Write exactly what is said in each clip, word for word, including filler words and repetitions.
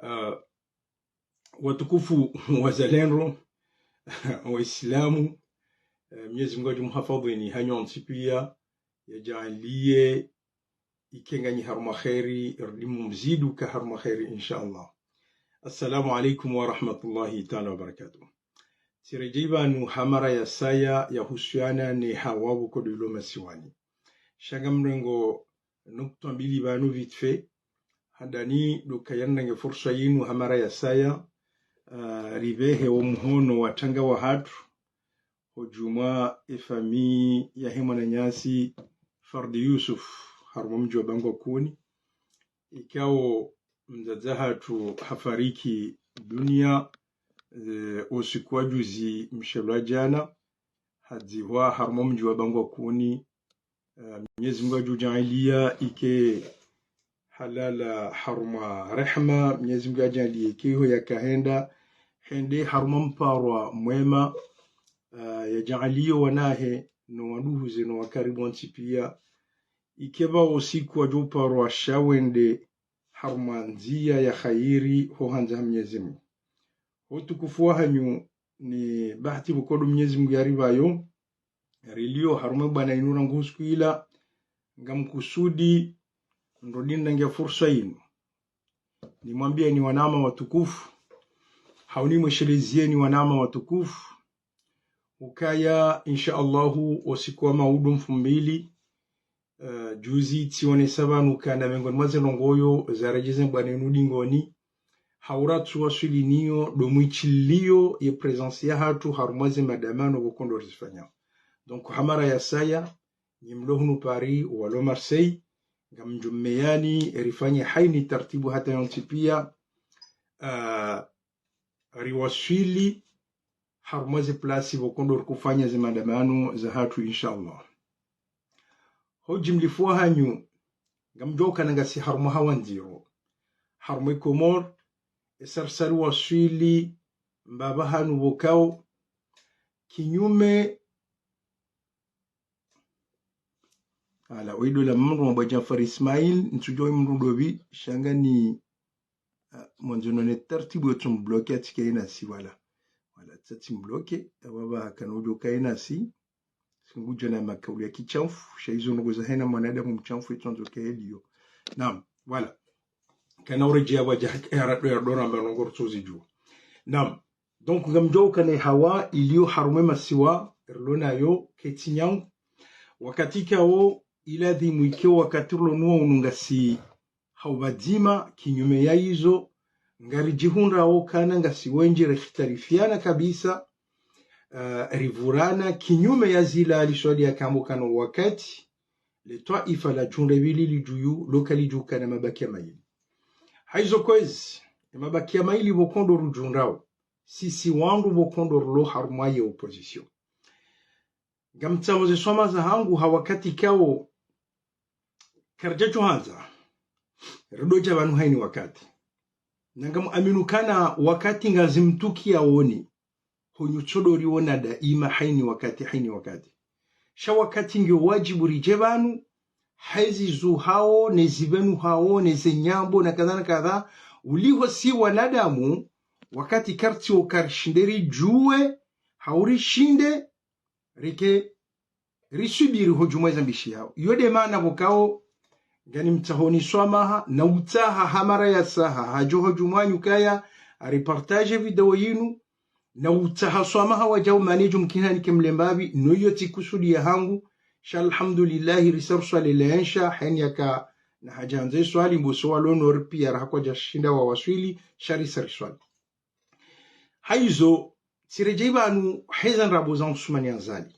Ah, watukufu wazalendo, Waislamu, eh, Mwenyezi Mungu yadjumuhafadhwini hanyu nyontsi pia, yadjaanliye ike nganyi harumwa kheri, ridimumzidu ka harumwa kheri, insha Allah. Assalamu alaikum wa rahmatullahi taala wa barakatuh. Tsiredjei pvanu ha mara ya saya ya husuyana ne hawa pvoko ndo ilo masiwani. Sha ngamrengo nukta mbili pvanu vite fait. Handani ndo kaya ndange fursa yinu ha mara ya saya, ah, ripvehe wo muhono wa tanga wahatru, hodjumwa efamiyi yahe mwananyasi Fardi Yusuf, harumwa mdji wa Bangwa Kuni, ikao mdzadze hatru hafariki dunia, eh, osiku wa juzi mshelo wa jana, hadzihwa harumwa mdji wa Bangwa Kuni. Eh, Mwenyezi Mungu yadjudjaanliya ike halala harumwa rehma, Mwenyezi Mungu yadjaanliye ike iho yakahenda, hende harumwa mparwa mwema, eh, yadjaanliye wanahe, no wanduhuze, no wakaribu wontsi pia. Ike pvwa osiku wadjo parwa sha wende harumwa ndziya ya kheri ho handza ha Mwenyezi Mungu. Ho utukufu wahanyu ni bahati pvoko ndo Mwenyezi Mungu yaripvayo, rilio harumwa bwana inu rangu usiku ila, ngamkusudi ndo dindange fursa inu nimwambiyeni wanama watukufu, hau nimwesheleziyeni wanama watukufu, ukaya, insha Allahu, osiku wa maudu mfumbili, eh, juzi tsionesa pvanu kana mengoni mwa ze ndrongoo zaredjeze bwana inu dingoni, hau ratsu waswili niyo ndo mwishiliyo ye présence yahatru harumwa ze madamano pvoko ndo rizifanyao. Donc, ha mara ya saya, nyi mlo hunu Paris, walo Marseille, ngamdjumeyani, rifanye hayina tartibu hata yontsi pia, ah, riwaswili harumwa ze place pvoko ndo rikofanya ze madamano zahatru, insha Allah. Ho ujimlifu wahanyu, ngamdjuwa ukana ngasi harumwa hawa ndziro, harumwa Komori, esa risa riwaswili mbapvi hanu pvokao, kinyume, ala, oyi ndo la mndru mabwa Djanfar Ismail, ntsudjuwa oyi mndru ndopvi, sha ngani, ah, mwandzo none tartibu yotso mbloke atsi kaye nasi, wala. Wala, tsatsi mbloke, apvapva kana udjo kaye nasi, si ngudjo na makauli ya kishamfu, sha izo ndrongoo za hayina mwanadamu mshamfu, itso ndzo kaye liyo. Naam, wala. Kana uredjeya pvwadja, ya ra-, ya ndo ramba ndrongoo rutso zidjuwa. Naam. Donc, ngamdjuwa ukana ye hawa iliyo harumwa ye masiwa rilo nayo ketsi nyangu. Wakati kawo, iladhimu ike wakati rilo nuwo unu ngasi ha upvadzima, kinyume ya izo, ngaridjihundrawo kana ngasi wendji rekhitalifiana kabisa, eh, ripvurana, kinyume ya zila liswali yakamba ukana wakati, le twaifa ladjundra pvili lidjuyu, loka lidjukana mabakiya mayili. Hayizo kwezi, ye mabakiya mayili pvoko ndo rudjundrawo, sisi wandru pvoko ndo rilo harumwa ye opposition. Ngamtsaho ze swamaha zahangu ha wakati kawo, karidja tsuhandza ridodja pvanu hayina wakati. Na ngamuaminu kana wakati ngazimtukiyawoni, honyu tsodo riwona daima hayina wakati, hayina wakati. Sha wakati ngiyo wadjibu ridje pvanu, hayizi zuhawo, ne zipvenuhawo, ne ze nyambo, na kadha na kadha, uliho si wanadamu, wakati karitsi wo karishinde ridjuwe, hau rishinde, rike riswubiri hodjumwa ze mbishi yawo. Iyo nde maana pvokao, nganimtsahoni swamaha, na utsaha ha mara ya saya, hadjo hodjumwanyu kaya, aripartage video yinu, na utsaha swamaha wadjau mane djumkina nike mlembapvi, no iyo tsi kusudi yahangu, sha alhamdulillahi, risa ruswali le ensha, hayina yaka na hadja handza yiswali, mbo so walo nori pia raha kwadja shinda wawaswili, sha risa riswali. Hayizo, tsiredjeyi pvanu heze ndrabo za Usumani Azali.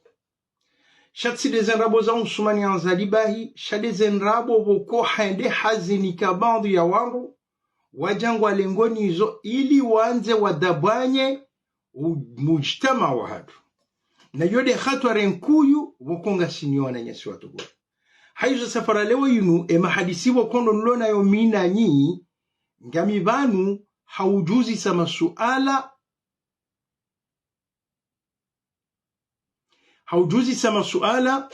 Sha tsi nde ze ndrabo za Usumani Azali bahi, sha nde ze ndrabo pvoko hende hazinika baadhwi ya wandru, wadja ngwalengoni izo ili wandze wadabwanye u-, mujtamaa wahatru. Na iyo nde hatwari nkuu pvoko ngasi nayo wananyasi watukufu. Hayizo safari leo yinu, ye mahadisi pvoko ndo nilo nayo mi nanyi, ngami pvanu ha udjuzisa masuala, ha udjuzisa masuala,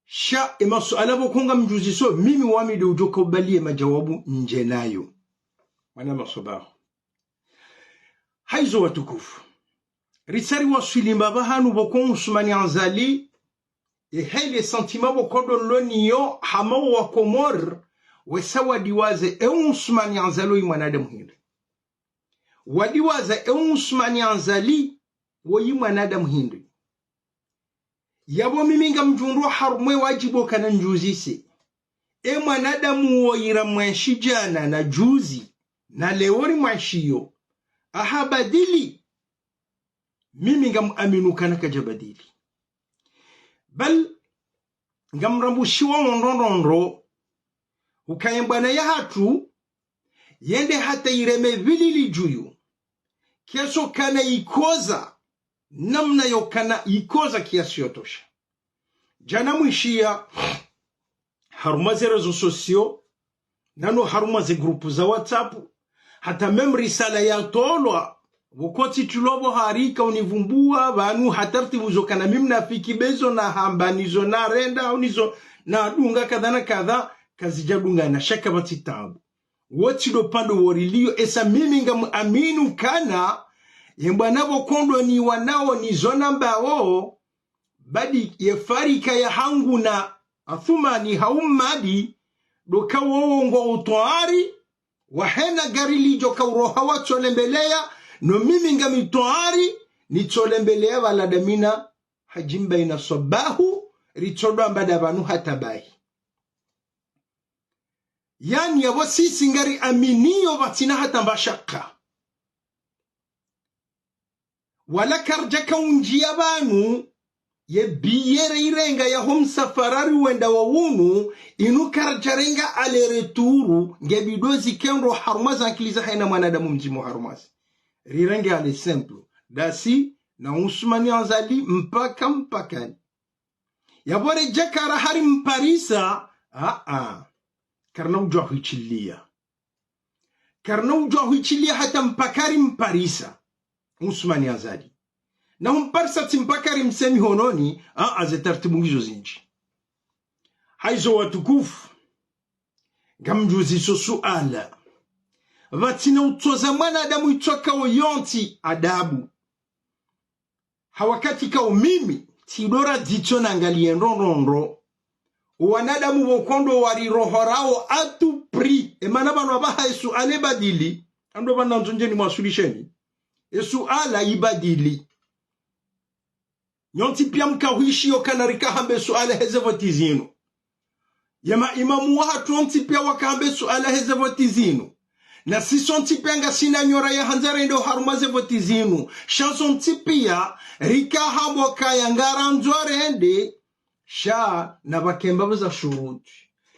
sha ye masuala pvoko ngamdjuziso, mimi wami nde udjo kubali ye majawabu ndje nayo. Mwana maswaba. Haizo watukufu. Ritsari waswili mbapvi hanu pvoko Usmani Azali, e heli e sentiment pvoko ndo nilo nayo hama wa Komori, wesa wadiwaze e Usmani Azali woyi mwanadamu hindri. Wadiwaze e Usmani Azali woyi mwanadamu hindri. Yapvo mimi ngamdjo undro harumwa e wadjibu kana ndjuzise. E mwanadamu woyi ra mwanshi djana na juzi, na leo ri mwanshi yo, aha badili. Mimi ngamwaminu kana kadja badili. Bal ngamrambushiwa wo ndrongoo, ukaya e mbwana yahatru, yende hata ireme pvilili dju yo. Keso kana ikoza, namna yo kana ikoza kiasi yotosha. Djana mwishiya, harumwa ze réseaux sociaux, nano harumwa ze groupe za WhatsApp, hata même risala yatolwa, pvoko tsi tulwa pvo hari ka univumbuwa, pvanu ha taratibu zo kana mi mnafiki be zo nahamba, nizo narenda, au nizo nadunga kadha na kadha, kazidjadungana, sha kapvatsi taabu. Wo tsi ndo pvandro wo riliyo, esa mimi ngamwaminu kana, ye mbwana pvoko ndo niwa nawo nizo nambawo, badi ye farika yahangu na Athumani hau Mmadi, ndo ka wowo ngwao utwayari, wahena gari lidjo ka uroha watsolembeleya, no mimi ngami twayari, nitsolembeleya pvala dami na Hadji Mbaina Swabahu, ritsodwa mbada pvanu hata bahi. Yaani yapvo sisi ngariaminiyo pvatsina hata mba shaka. Wala karidja kaundjiya pvanu, ye billet reirenga yaho msafara riwenda wa unu, inu karidja renga aller-retour, nge bidi zikendro harumwa ze ankili za hayina mwanadamu mdzima harumwa si. Rirenge aller simple. Ndasi na Usmani Azali mpaka mpakani. Yapvo redja kara hari mparisa, aa, karina udjuwa hwishiliya. Karina udjuwa hwishiliya hata mpaka ri mparisa Usmani Azali. Na humparisa tsi mpaka ri mse mihononi, aa, ze taratibu ngizo zindji. Haizo watukufu, ngamdjuziso suala. Pvatsina utsoza mwanadamu itsokao yontsi adabu. Ha wakati kao mimi, tsidora dzitso nangaliye ndrongoo. Wanadamu pvoko ndo warirohorao à tout prix. E mana pvanu apvaha e suala ibadili, ando pvanu nandzo ndje nimwaswilisheni. E suala ibadili. Nyontsi piya mkahwishiyo kana rika hamba e suala heze voti zinu. Ye maimamu wahatru wontsi piya waka hamba e suala heze voti zinu. Na sisi wontsi piya ngasina nyora ya handza rende oharumwa ze voti zinu. Sha sontsi piya rika hamba kaya ngarandzo rende. Sha na pvakemba pvo za shuruti.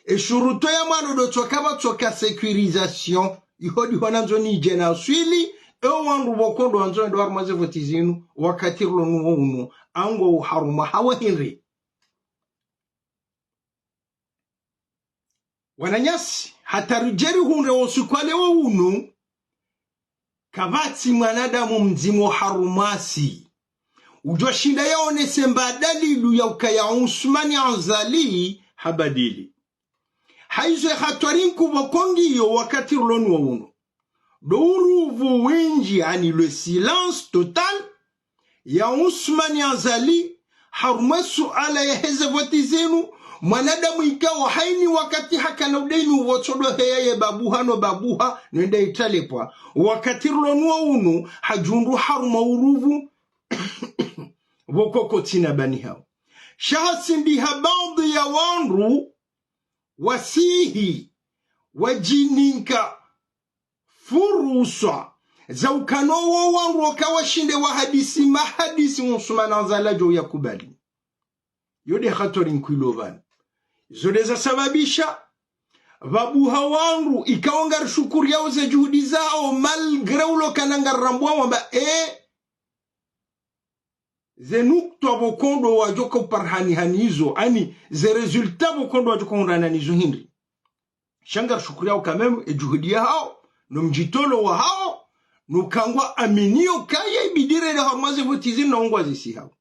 E shuruti ya mwando ndo tsoka pvatsoka sécurisation. Iho ndiho nandzo nidje naswili, e wandru pvoko ndo wandzo wende oharumwa ze voti zinu, wakati rilo nuwo unu, ango oharumwa hawo hindri. Wananyasi, hata ridje rihundre wo usiku wa leo unu, kapvatsi mwanadamu mdzima oharumwa si udjo shinda yaonese mba dalilu ya ukaya Usmani Azali habadili. Haizo e hatwari nkuu pvoko ngiyo wakati rilo nuwo unu. Ndo uruvu windji, yaani le silence total, ya Usmani Azali, harumwa e suala ya heze voti zinu, mwanadamu ikao hayina wakati hakana udaini upvotsodo heya ye babuha no babuha, no enda italepwa. Wakati rilo nuwo unu, hadjundru harumwa uruvu, pvoko kotsina bani hao. Sha hasimbiha baadhwi ya wandru, wasihi, wadjininka, furuswa za ukana wo wandru waka washinde wahadisi mahadisi Usmani Azali djo yakubali. Yo nde hatwari nkuu ilo pvanu. Zo nde zasababisha pvabuha wandru ikao ngarishukuriyao ze juhudi zao, malgré ulo kana ngarirambuwa wamba, e, ze nukta pvoko ndo wadjo ka uparihana nizo, yaani ze résultat pvoko ndo wadjo ka undana nizo hindri. Sha ngarishukuriyao quand même e juhudi yahao, no mdjitolo wahao, no ukaya ngwaaminio kaya ibidi rende harumwa ze voti zinu na ungwa zisihao.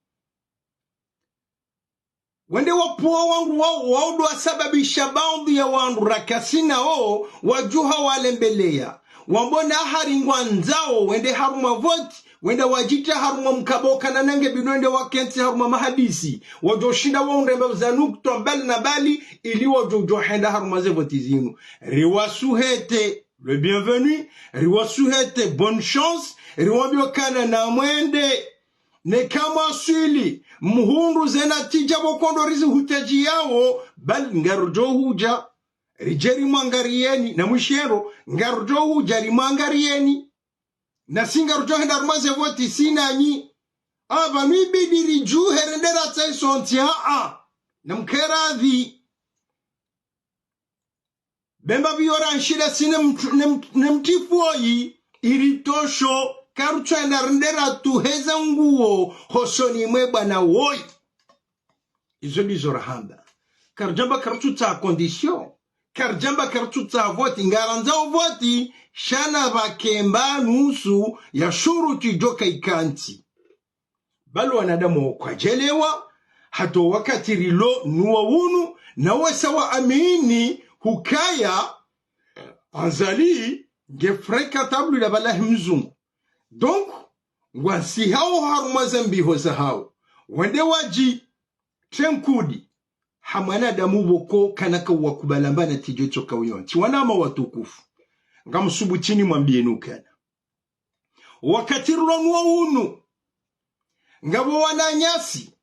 Wende wapvuwa wandru wao, wao ndo wasababisha baadhwi ya wandru rakasina wo, wadjuha walembeleya. wambo na hari ngwandzao wende harumwa voti, wende wadjitia harumwa mkaba ukana nange bidi wende wakentsi harumwa mahadisi, wadjoshinda waundre mbapvi za nukta mbali na mbali, ili wadjo udjo henda harumwa ze voti zinu. Riwasuhete le bienvenu, riwasuhete bonne chance, riwambio ukana na mwende. Neka mwaswili, mhundru ze natija pvoko ndo rizihutadjiyao, bali ngarudjo hudja ridje rimwangariyeni, na mwishero, ngarudjo hudja rimwangariyeni. Na si ngarudjo henda harumwa ze voti si nanyi. Apvanu ibidi ridjuhe rende ratsahe sontsi, aa. Na mke radhi. Be mbapvi yo ranshida si ne mtu-, ne mtu-, ne mtifu oyi, iritosho, karutsu henda rende ratuheza nguo hosoni mwe bwana woyi. Izo ndizo rahamba. Karidjamba karutsu tsaha condition. Karidjamba karutsu tsaha voti. Ngarandzao voti, sha na pvake mba nusu ya shuruti djo ka ikantsi. Bali wanadamu kwadjelewa, hata wakati rilo nuwo unu, na wesa waamini hukaya Azali nge fréquentable la balahi mzungu. Donc, ngwansihao harumwa ze mbiho zahao. Wende wadji, trenkudi, ha mwanadamu pvoko kana ka wakubala mba natija tsoka uyontsi. Wanama watukufu, ngamsubutini mwambiyeni ukana wakati rilo nuwo unu, ngapvo wananyasi,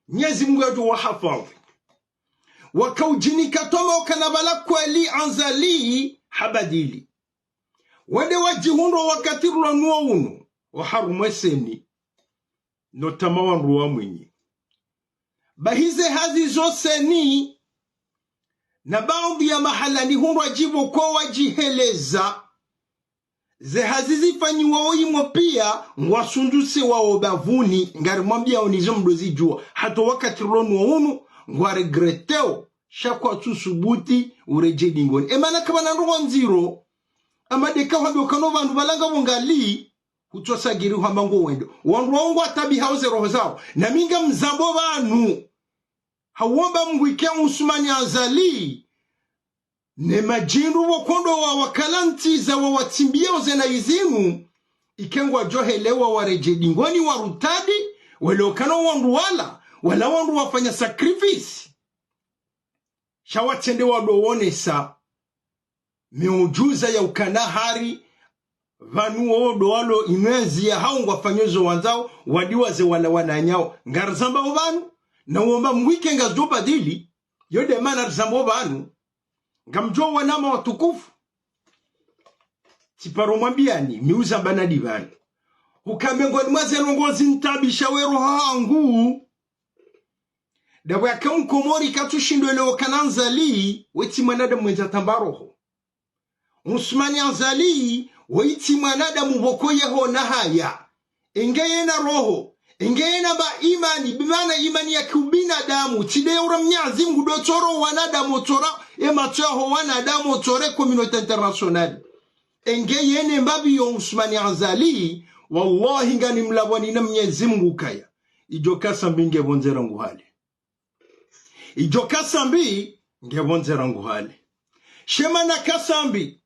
Mnyezi Mungu yadjo wahafadhwi, wakaudjinika twama ukana pvala kweli Azali habadili. Wende wadjihundro wakati rilo nuwo unu, oharumwa e CENI, notamment wandru wa Mwinyi. Bahi ze hazi zo CENI, na baadhwi ya mahala nihundrwa djipvo ko wadjiheleza, ze hazi zifanyiwao imo piya, ngwasundusiwao bapvuni, ngarimwambiyao nizo mdo zidjuwa. Hata wakati rilo nuwo unu, ngwaregreteo, sha kwatsu subuti uredjei dingoni. E mana kapvana ndrongo ndziro, ama de ka hwambiwa ukana o pvandru pvala ngapvo ngali, hutsosagiri hwamba ngo wendo. Wandru wao ngwatabihao ze roho zao. Na mi ngamzambo pvanu, hawomba Mngu ike Usumani Azali ne madjindru pvoko ndo wawakalantsiza wawatsimbiyao ze nayi zinu, ike ngwadjo helewa waredjei dingoni warutadi, welewe ukana wandru wala, wala wandru wafanya sacrifice. Sha watsende wado wonesa miujuza ya ukana hari pvanu wo ndo walo inwezi yahao ngwafanyo zo wandzao, wadiwaze wala wananyao. Ngarizambao pvanu, na womba Mngu ike ngazidjo badili, yo de mana rizambao pvanu. Ngamdjuwa wanama watukufu, tsiparo mwambiyani, mi uzamba nadi pvanu, huka mengoni mwa ze ndrongo zintabisha we roho hangu, dapvo yaka Mkomori katsushindo elewa ukana Azali, we tsi mwanadamu mwendza tamba roho. Usumani Azali, we tsi mwanadamu pvoko yehona haya. Enge yena roho, enge yena mba imani, bimana imani ya kiubinadamu, tsi de ura Mnyezi Mungu do tsoro wanadamu, tsora e matso yaho wanadamu, tsore communauté internationale. Enge yene mbapvi yo Usumani Azali, wallahi nganimlapvwani na Mnyezi Mungu kaya, idjo kasa mbi nge pvondze rangu hale. Idjo kasa mbi nge pvondze rangu hale. She mana kasa mbi,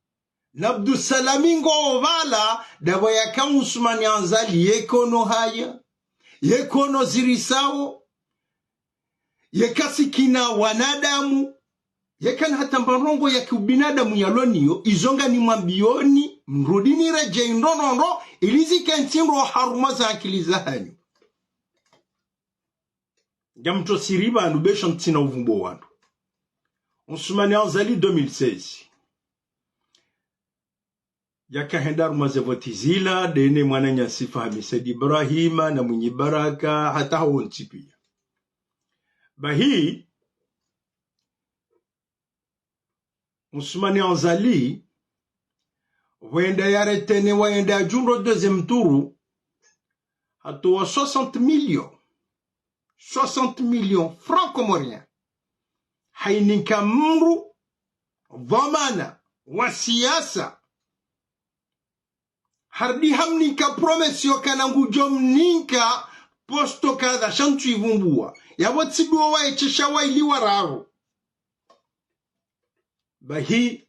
na Abdusalami ngo pvala, dapvo yaka Usumani Azali yeka ono haya, yeka ono zirisao, yeka tsikina wanadamu, yeka na hata mba ndrongo ya kiubinadamu yalo niyo, izo nganimwambiyoni, mrudi niredjei ndro ndro ndro, ili zikentsi ndro harumwa ze akili zahanyu. Ngamtso siri pvanu be sha ntsina uvumbo wandru. Usumani Azali deux mille seize. Yaka henda harumwa ze voti zila, de ne mwananyasi Fahmi Said Ibrahima, na Mwinyi Baraka, hata hawontsi piya. Bahi, Usumani Azali, pvwenda ya retenir, wayenda ya djundro deuxième tour, hatowa soixante millions. Soixante millions francs comoriens. Hayininka mndru, dhwamana, wa siyasa. Harudi hamninka promesse yo kana ngudjo mninka poste kadha, sha ntsu ivumbuwa. Yapvo tsi duwo waye tsi sha wayili wararu. Bahi,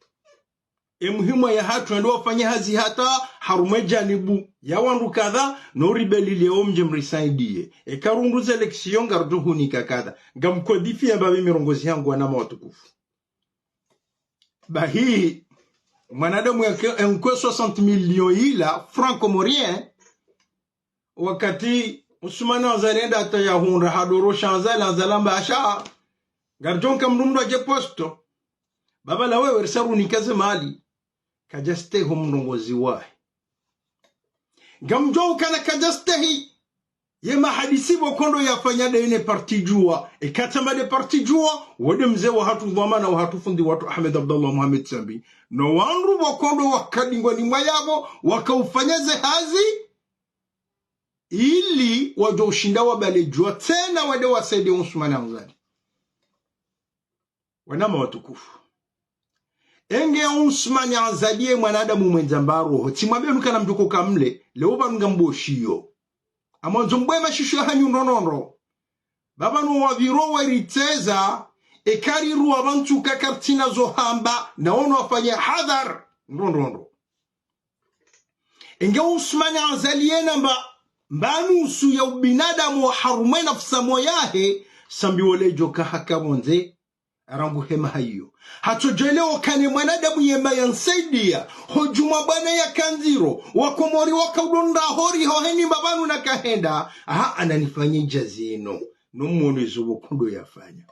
E muhimu ya hatru ende wafanye hazi hata harumwa e janibu ya wandru kadha, no ribelile omdje mrisaidiye. Eka rundru ze élection ngarudjo hunika kadha. Ngamkodifiya mbapvi mirongozi yangu wanama watukufu. Bahi, mwanadamu yake enkwe soixante millions ila francs comoriens, wakati Ousmane Azali enda hata yahundra hadorosha Azali, Azali amba asha, ngaridjo nka mndru mndru adje posto. Baba la wewe risa runika ze mali. Kadjastehi ho mrongozi wahe. Ngamdjo ukana kadjastehi. Ye mahadisi pvo kondo yafanya de ne parti Juwa. Eka tsamba de parti Juwa, wode mze wa hatru dhwamana wa hatru fundi watru Ahmed Abdallah Mohamed Sambi. No wandru pvo kondo wakadingwa ni mwayapvo, wakaufanya ze hazi, ili wadjo ushinda wabale Juwa, tsena wende wasaidie Ousmane Azali. Wanama watukufu. Enge Ousmane Azali ye mwanadamu mwendza mba roho. Tsimwambiya nukana mdjoko kamle, leo pvanu ngamboshiyo. Amwandzo mbwe mashisho ya hanyu ndrondrondro. Baba no wapviro weritseza, eka riruwa pvantsu ka kartsina zo hamba, na ono afanye hadhar, ndrondrondro. Enge Ousmane Azali yena mba, mba nusu ya ubinadamu wa harumwa e nafusi moja yahe, Sambi wole djo ka haka pvondze, rangu hema hayiyo. Hatsodjelewo kane mwanadamu yema ya nsaidiya, ho djumwa bwana ya kandziro, wa Komori waka udonda hori ho heni mba pvanu na kahenda, aha ananifanye djazi ino, no mwono izo pvo kondo yafanya.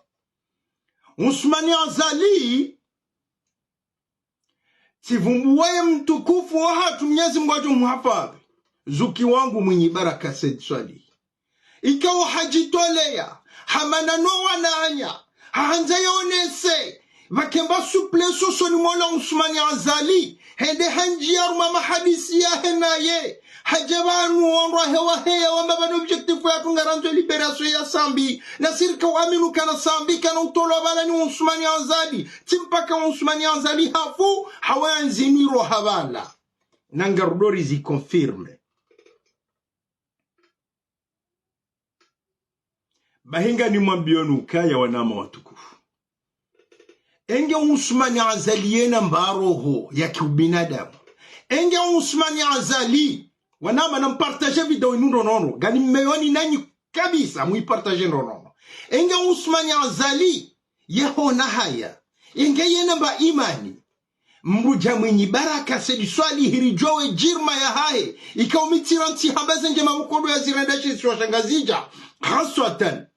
Ousmane Azali, tsivumbuwa ye mtukufu wa hatru Mnyezi Mngu adjo muhafadhi. Zuki wangu Mwinyi Baraka Said Swalihi. Ikao hadjitoleya, hamana no wananya, hahandza yaonese, pvake mba souplesse osoni mwa ola Ousmane Azali, hende handjiya harumwa mahadisi yahe naye, hadja pvanu wandru wahe waheya wamba pvanu objectif yatru ngarandzo libération ya Sambi, na sirika waminu kana Sambi kana utolwa pvala ni Ousmane Azali, tsi mpaka Ousmane Azali hafu, hawa yanzinwiro ha pvala. Na ngarudjo rizi confirme. Bahi nganimwambiyoni ukaya wanama watukufu. Enge Ousmane Azali yena mba roho ya kiubinadamu. Enge Ousmane Azali, wanama nampartage video inu ndrondrondro, nganimeyoni nanyi kabisa, muipartage ndrondrondro. Enge Ousmane Azali, yehona haya. Enge yena mba imani. Mdru dja Mwinyi Baraka Said Swalihi ridjuwa we djirma yahahe, ikao mi tsirantsi hamba ze ndjema pvo kondo yazirenda she isiwa sha Ngazidja, haswatan.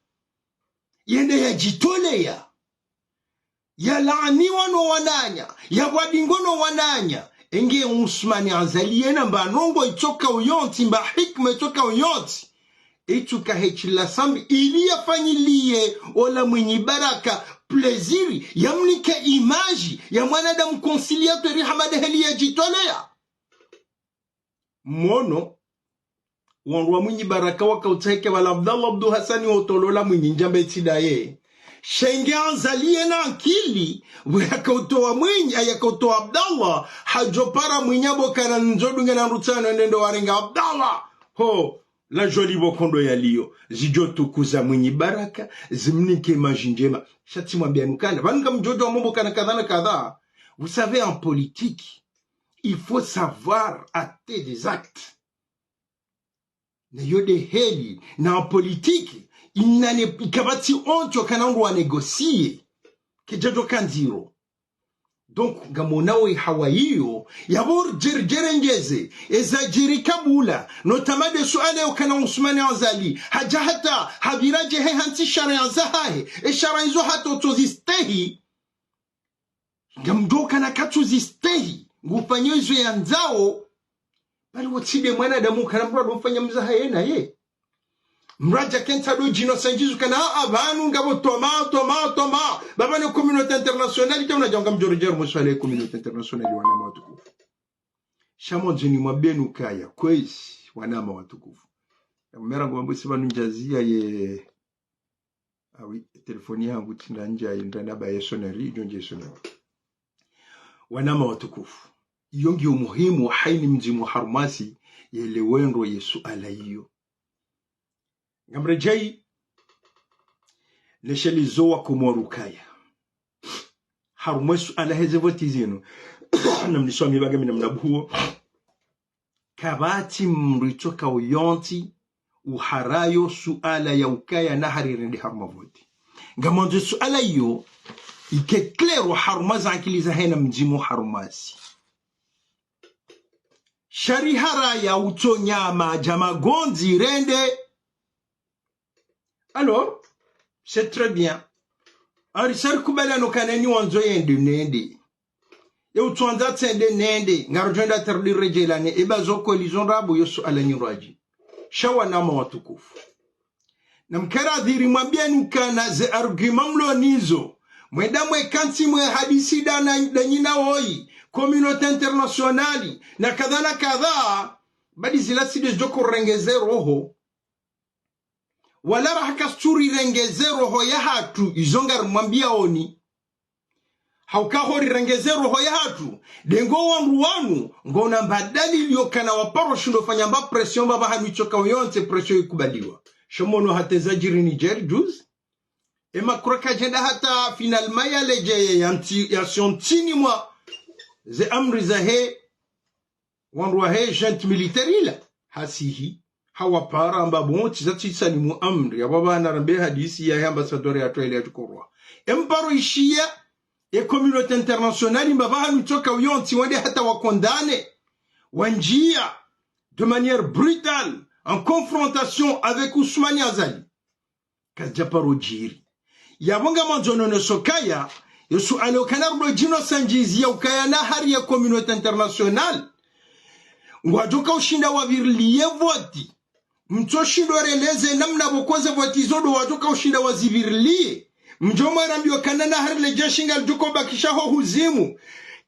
Yende yadjitoleya. Yalaaniwa no wananya, yapvwadingwa no wananya. Enge Ousmane Azali yena mba ndrongo itsoka uyontsi, mba hikma itsoka uyontsi. Itsuka hetsila Sambi ili yafanyiliye ola Mwinyi Baraka plaisir, yamnike image ya mwanadamu conciliateur hama de heli yadjitoleya. Mwono, wandru wa Mwinyi Baraka waka utsaha ike pvala Abdallah Abdou Hassane wotolola Mwinyi ndjamba etsi daye. Sha enge Azali yena ankili, pvo yaka utowa Mwinyi, a yaka utowa Abdallah, hadjo para Mwinyi apvo kana ndzo dunga na ndrutsa no nende warenga Abdallah. Ho, la jolie pvo kondo yaliyo, zidjo tukuza Mwinyi Baraka, zimnike image ndjema. Sha tsimwambiyani ukana, pvanu ngamdjo djuwa mwambo kana kadha na kadha. Vous savez, en politique, il faut savoir acter des actes. Na yo de heli, na en politique, inane ikapvatsi onto kana ndo wa négocier. Kedjadjo ka ndziro. Donc, ngamwonao ihawa iyo, yapvo djeri djeri ndjeze, eza djeri kabula, notamment de suala yo kana Ousmane Azali, hadja hata, hapvira dje he hantsi sharia zahahe, e sharia izo hata utsozistehi, ngamdjo kana katsuzistehi, ngufanyo izo yandzao, bali wo tsi de mwanadamu kana mdru ado mfanya mzaha yena ye. Mdru adja kentsa do djino sanjizu kana, a, a, pvanu ngapvo toma, toma, toma. Baba ne communauté internationale, ke unadja ngamdjo redjei mwe suala ye communauté internationale wanama watukufu. Sha mwandzo nimwambiyeni ukaya, kwezi, wanama watukufu. Mera ngwambo si pvanu ndjaziya ye, ah oui, telefoni yangu tsi ndandja, ndandaba ye sonnerie, idjo ndje sonnerie. Wanama watukufu. Iyo ngiyo muhimu, hayina mdzima harumwa si, yelewe ndro ye suala iyo. Ngamredjei, neshelezo wa Komori ukaya. Harumwa e suala heze voti zinu. Namniswamihi ba ngamina mnabuhuo. Kapvatsi mdru yitsokao yontsi uharayo suala ya ukaya nahari rende harumwa voti. Ngamwandzo suala iyo ike clair harumwa ze akili zahe na mdzima harumwa si. Sha riharaya utso nyama dja magondzi rende. Alors, c'est très bien. Ari sha rikubaliana ukana eni wandzo yende nende. Ye utso wandza tsende nende, ngarudjo enda tarudi redjelane, eba zo kweli zo ndrabo yo suala nyindji. Sha wananya watukufu. Namkaradhi rimwambiani ukana ze argument mlo nazo, mwenda mwekantsi mwehadisi nda na, nda nyinyi na woyi, communauté internationale, na kadha na kadha, badi zila tsi nde zidjo ko rengeze roho. Wala raha kastsu rirengeze roho yahatru, izo ngarimwambiaoni. Hauka ho rirengeze roho yahatru, nde ngo wandru wanu, ngwona mbadalili yokana waparo shindo fanya mba pression mbapvahanu yitsokao yontsi pression yikubaliwa. Sha mwono hata zadjiri Niger juzi. E Macron kadjenda hata finalement yaledjeye ya ntsi, yashiyo ntsini mwa ze amri zahe wandru wahe junte militaire ila, hasihi, hawapara hamba bon, tsi za tsisalimu amri, yapvo pvanu rambe hadisi yahe ambassadeur yahatru ile yadjo korwa. E mparo ishiya, e communauté internationale mbapvahanu yitsokao yontsi wende hata wa condamné, wandjiya, de manière brutale, en confrontation avec Assoumani Azali. Kazidja paro djiri. Yapvo ngamwandzo nono sokaya, yo suala ukana rudo djino sandjizi ya ukaya nahari ye communauté internationale ngwadjo ka ushinda wapvirilie voti. Mtso shindo releze namna pvoko ze voti zo ndo wadjo ka ushinda wazipvirilie. Mdjo mwarambiwa ukana nahari le jeshi ngalidjo ko bakisha ho huzimu.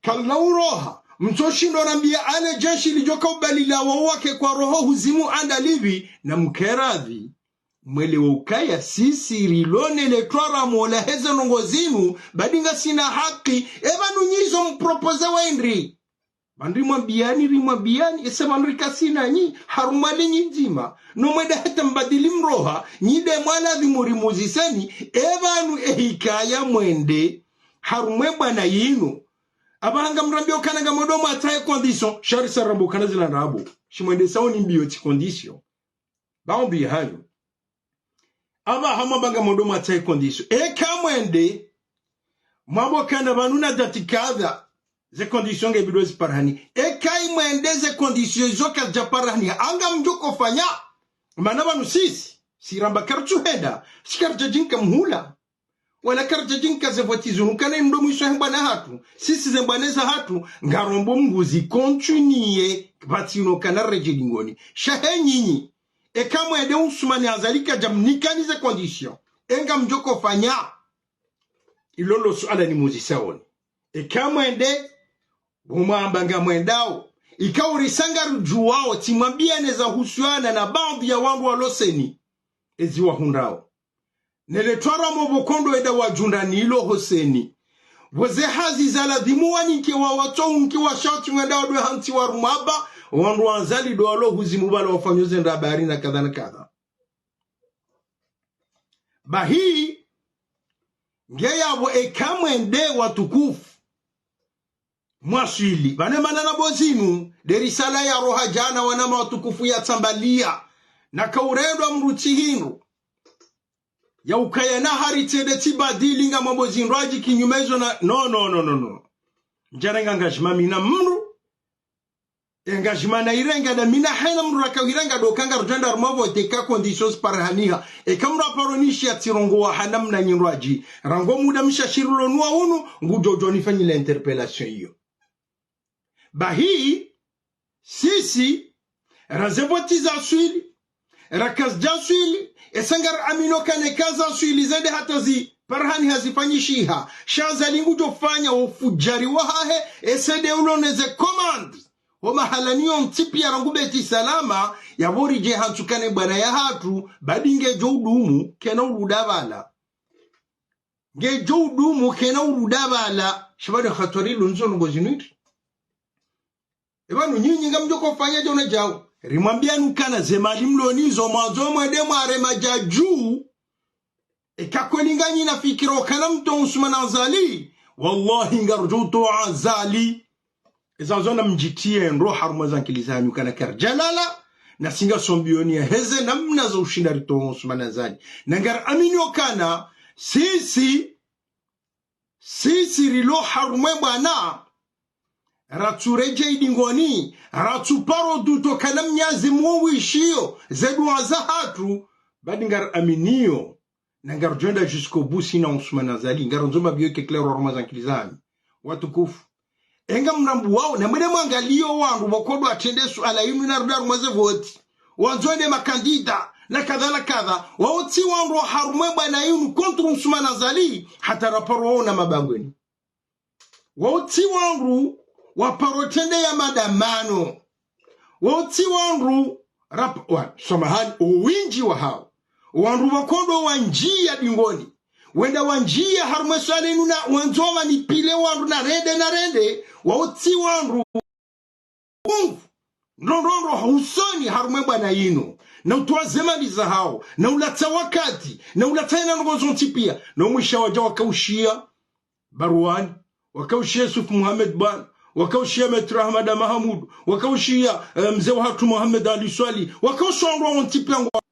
Kala uroha. Mtso shindo rambia ale jeshi lidjo ka ubalila wawake kwa roho huzimu anda lipvi namkaradhi. Mwelewe ukaya sisi rilo ne le twara mola heze ndrongoo zinu, badi ngasina haki, epvanu nyi izo mpropose wendri. Pvandri mwambiani, rimwambiani, ese pvandri kasina nyi, harumwa le nyi ndzima, no mwende hata mbadili mroha, nyi nde mwaladhimu rimuziseni, epvanu ehikaya mwende, harumwa e bwana yinu. Apvaha ngamrambio ukana ngamwendo mwatsahe condition, sha risa rambo ukana zila ndrabo, shimwende sawo ni mbiyo tsi condition. Baombi hanyu. Apvaha mwamba ngamwendo mwatsahe condition. Eka mwende, mwambo ukana pvanu na dati kadha, ze condition nge bidi ziparihane. Eka imwende ze condition zo kazidja parihane. Anga mdjo ko fanya. Mana pvanu sisi, si ramba karitsu henda, si karidja djinka muhula. Wala karidja djinka ze voti zinu ukana inu ndo mwiso he mbwana hatru. Sisi ze mbwana zahatru, ngarombo Mngu zi continuer, pvatsina ukana redjei dingoni. Sha he nyinyi. Eka mwende Assoumani Azali kadja mnikani ze condition. E ngamdjo ko fanya. Ilo ndo suala nimuzisaoni. Eka mwende, pvo mwamba ngamwendao. Ika urisa ngarudjuwao, tsi mwambiane za husiana na baadhi ya wandru walo seni. Ezi wahundrao. Ne le twara mo pvoko ndo enda wadjundra nilo ho seni. Pvo ze hazi za ladhimu wanike wawatso unike washatsi ngwenda wadwe hantsi warumwa aba, wandru wa Azali ndo walo huzimu pvala wafanyo ze ndrabo hari na kadha na kadha. Bahi, nge yapvo eka mwende watukufu. Mwaswili, pvanu mana na bo zinu, nde risala ya roha djana wananya watukufu ya tsambalia, na kaurendwa mdru tsi hindru. Ya ukaya nahari tsende tsibadili ngamwambo zindru adji kinyume zo na, no, no, no, no, no. Ndjana nga ngazima mi na mdru, e ngazima na irenga na mi na hena mdru raka irenga ndo ukana ngarudjo enda harumwa voti eka conditions parihaniha. Eka mdru aparo nishiya tsirongowa hana mna nyindru adji. Rangu muda mshashiri lo nuwa unu, ngudjo djo nifanyile interpellation iyo. Bahi, sisi, ra ze voti zaswili, ra kazidja swili, esa ngari amino ukana eka zaswili zende hata ziparihaniha zifanyishiha. Sha Azali ngudjo fanya ufudjari wahahe, ese nde ulo ne ze commande. Ho mahalani yontsi piya rangu Beti Salama, yapvo ridje hantsi ukana e bwana yahatru, badi ngedjo udumu, kena uruda pvala. Ngedjo udumu kena uruda pvala, sha pvanu hatwari lo ndzo ndrongoo zinu ndri. Epvanu nyinyi ngamdjo ko fanya djo na djau. Rimwambiani ukana ze mali mlo nazo mwandzo mwende mware madjadju. Eka kweli nganyi na fikira ukana mtowe Assoumani Azali. Wallahi ngarudjo utowa Azali. Eza ndzo namdjitiye ndro harumwa ze ankili zanyu kana karidjalala, na si ngarisombiyo ni yaheze namna zo ushinda ritowe Ousmane Azali. Na ngariaminio kana, sisi, sisi rilo harumwa e bwana, ratsuredjei dingoni, ratsuparo duto kana Mnyezi Mungu ishiyo, ze dua zahatru, badi ngariaminio, na ngaridjo enda jusqu'au bout sina Ousmane Azali, ngarandzo mbiyo ike clair harumwa ze ankili zanyu. Watukufu. Enga mrambuwao, na mwende mwangaliyo wandru pvoko ndo watrende suala inu na rudi harumwa ze voti. Wandzo wende makandida, na kadha na kadha. Wao tsi wandru harumwa e bwana inu contre Ousmane Azali, hata raparo waona mabangweni. Wao tsi wandru waparo trende ya madamano. Wao tsi wandru rap-, wa, samahani, owindji wahao. Wandru pvoko ndo wandjiya dingoni. Wenda wandjiya harumwa e suala inu na wandzo wanipvile wandru na rende na rende. Wao tsi wandru. Ungu. Ndrondrondro ha usoni harumwa e bwana inu. Na utowa ze mali zahao. Na ulatsa wakati. Na ulatsa yena ndrongo zontsi piya. Na umwisha wadja wakaushiya Barwani, wakaushiya Yusuf Mohamed Bwana, wakaushiya Maître Ahmada Mahamudu, wakaushiya, eh, mze wahatru Mohamed Ali Swalihi, wakaushiya wandru wontsi piya ngwa.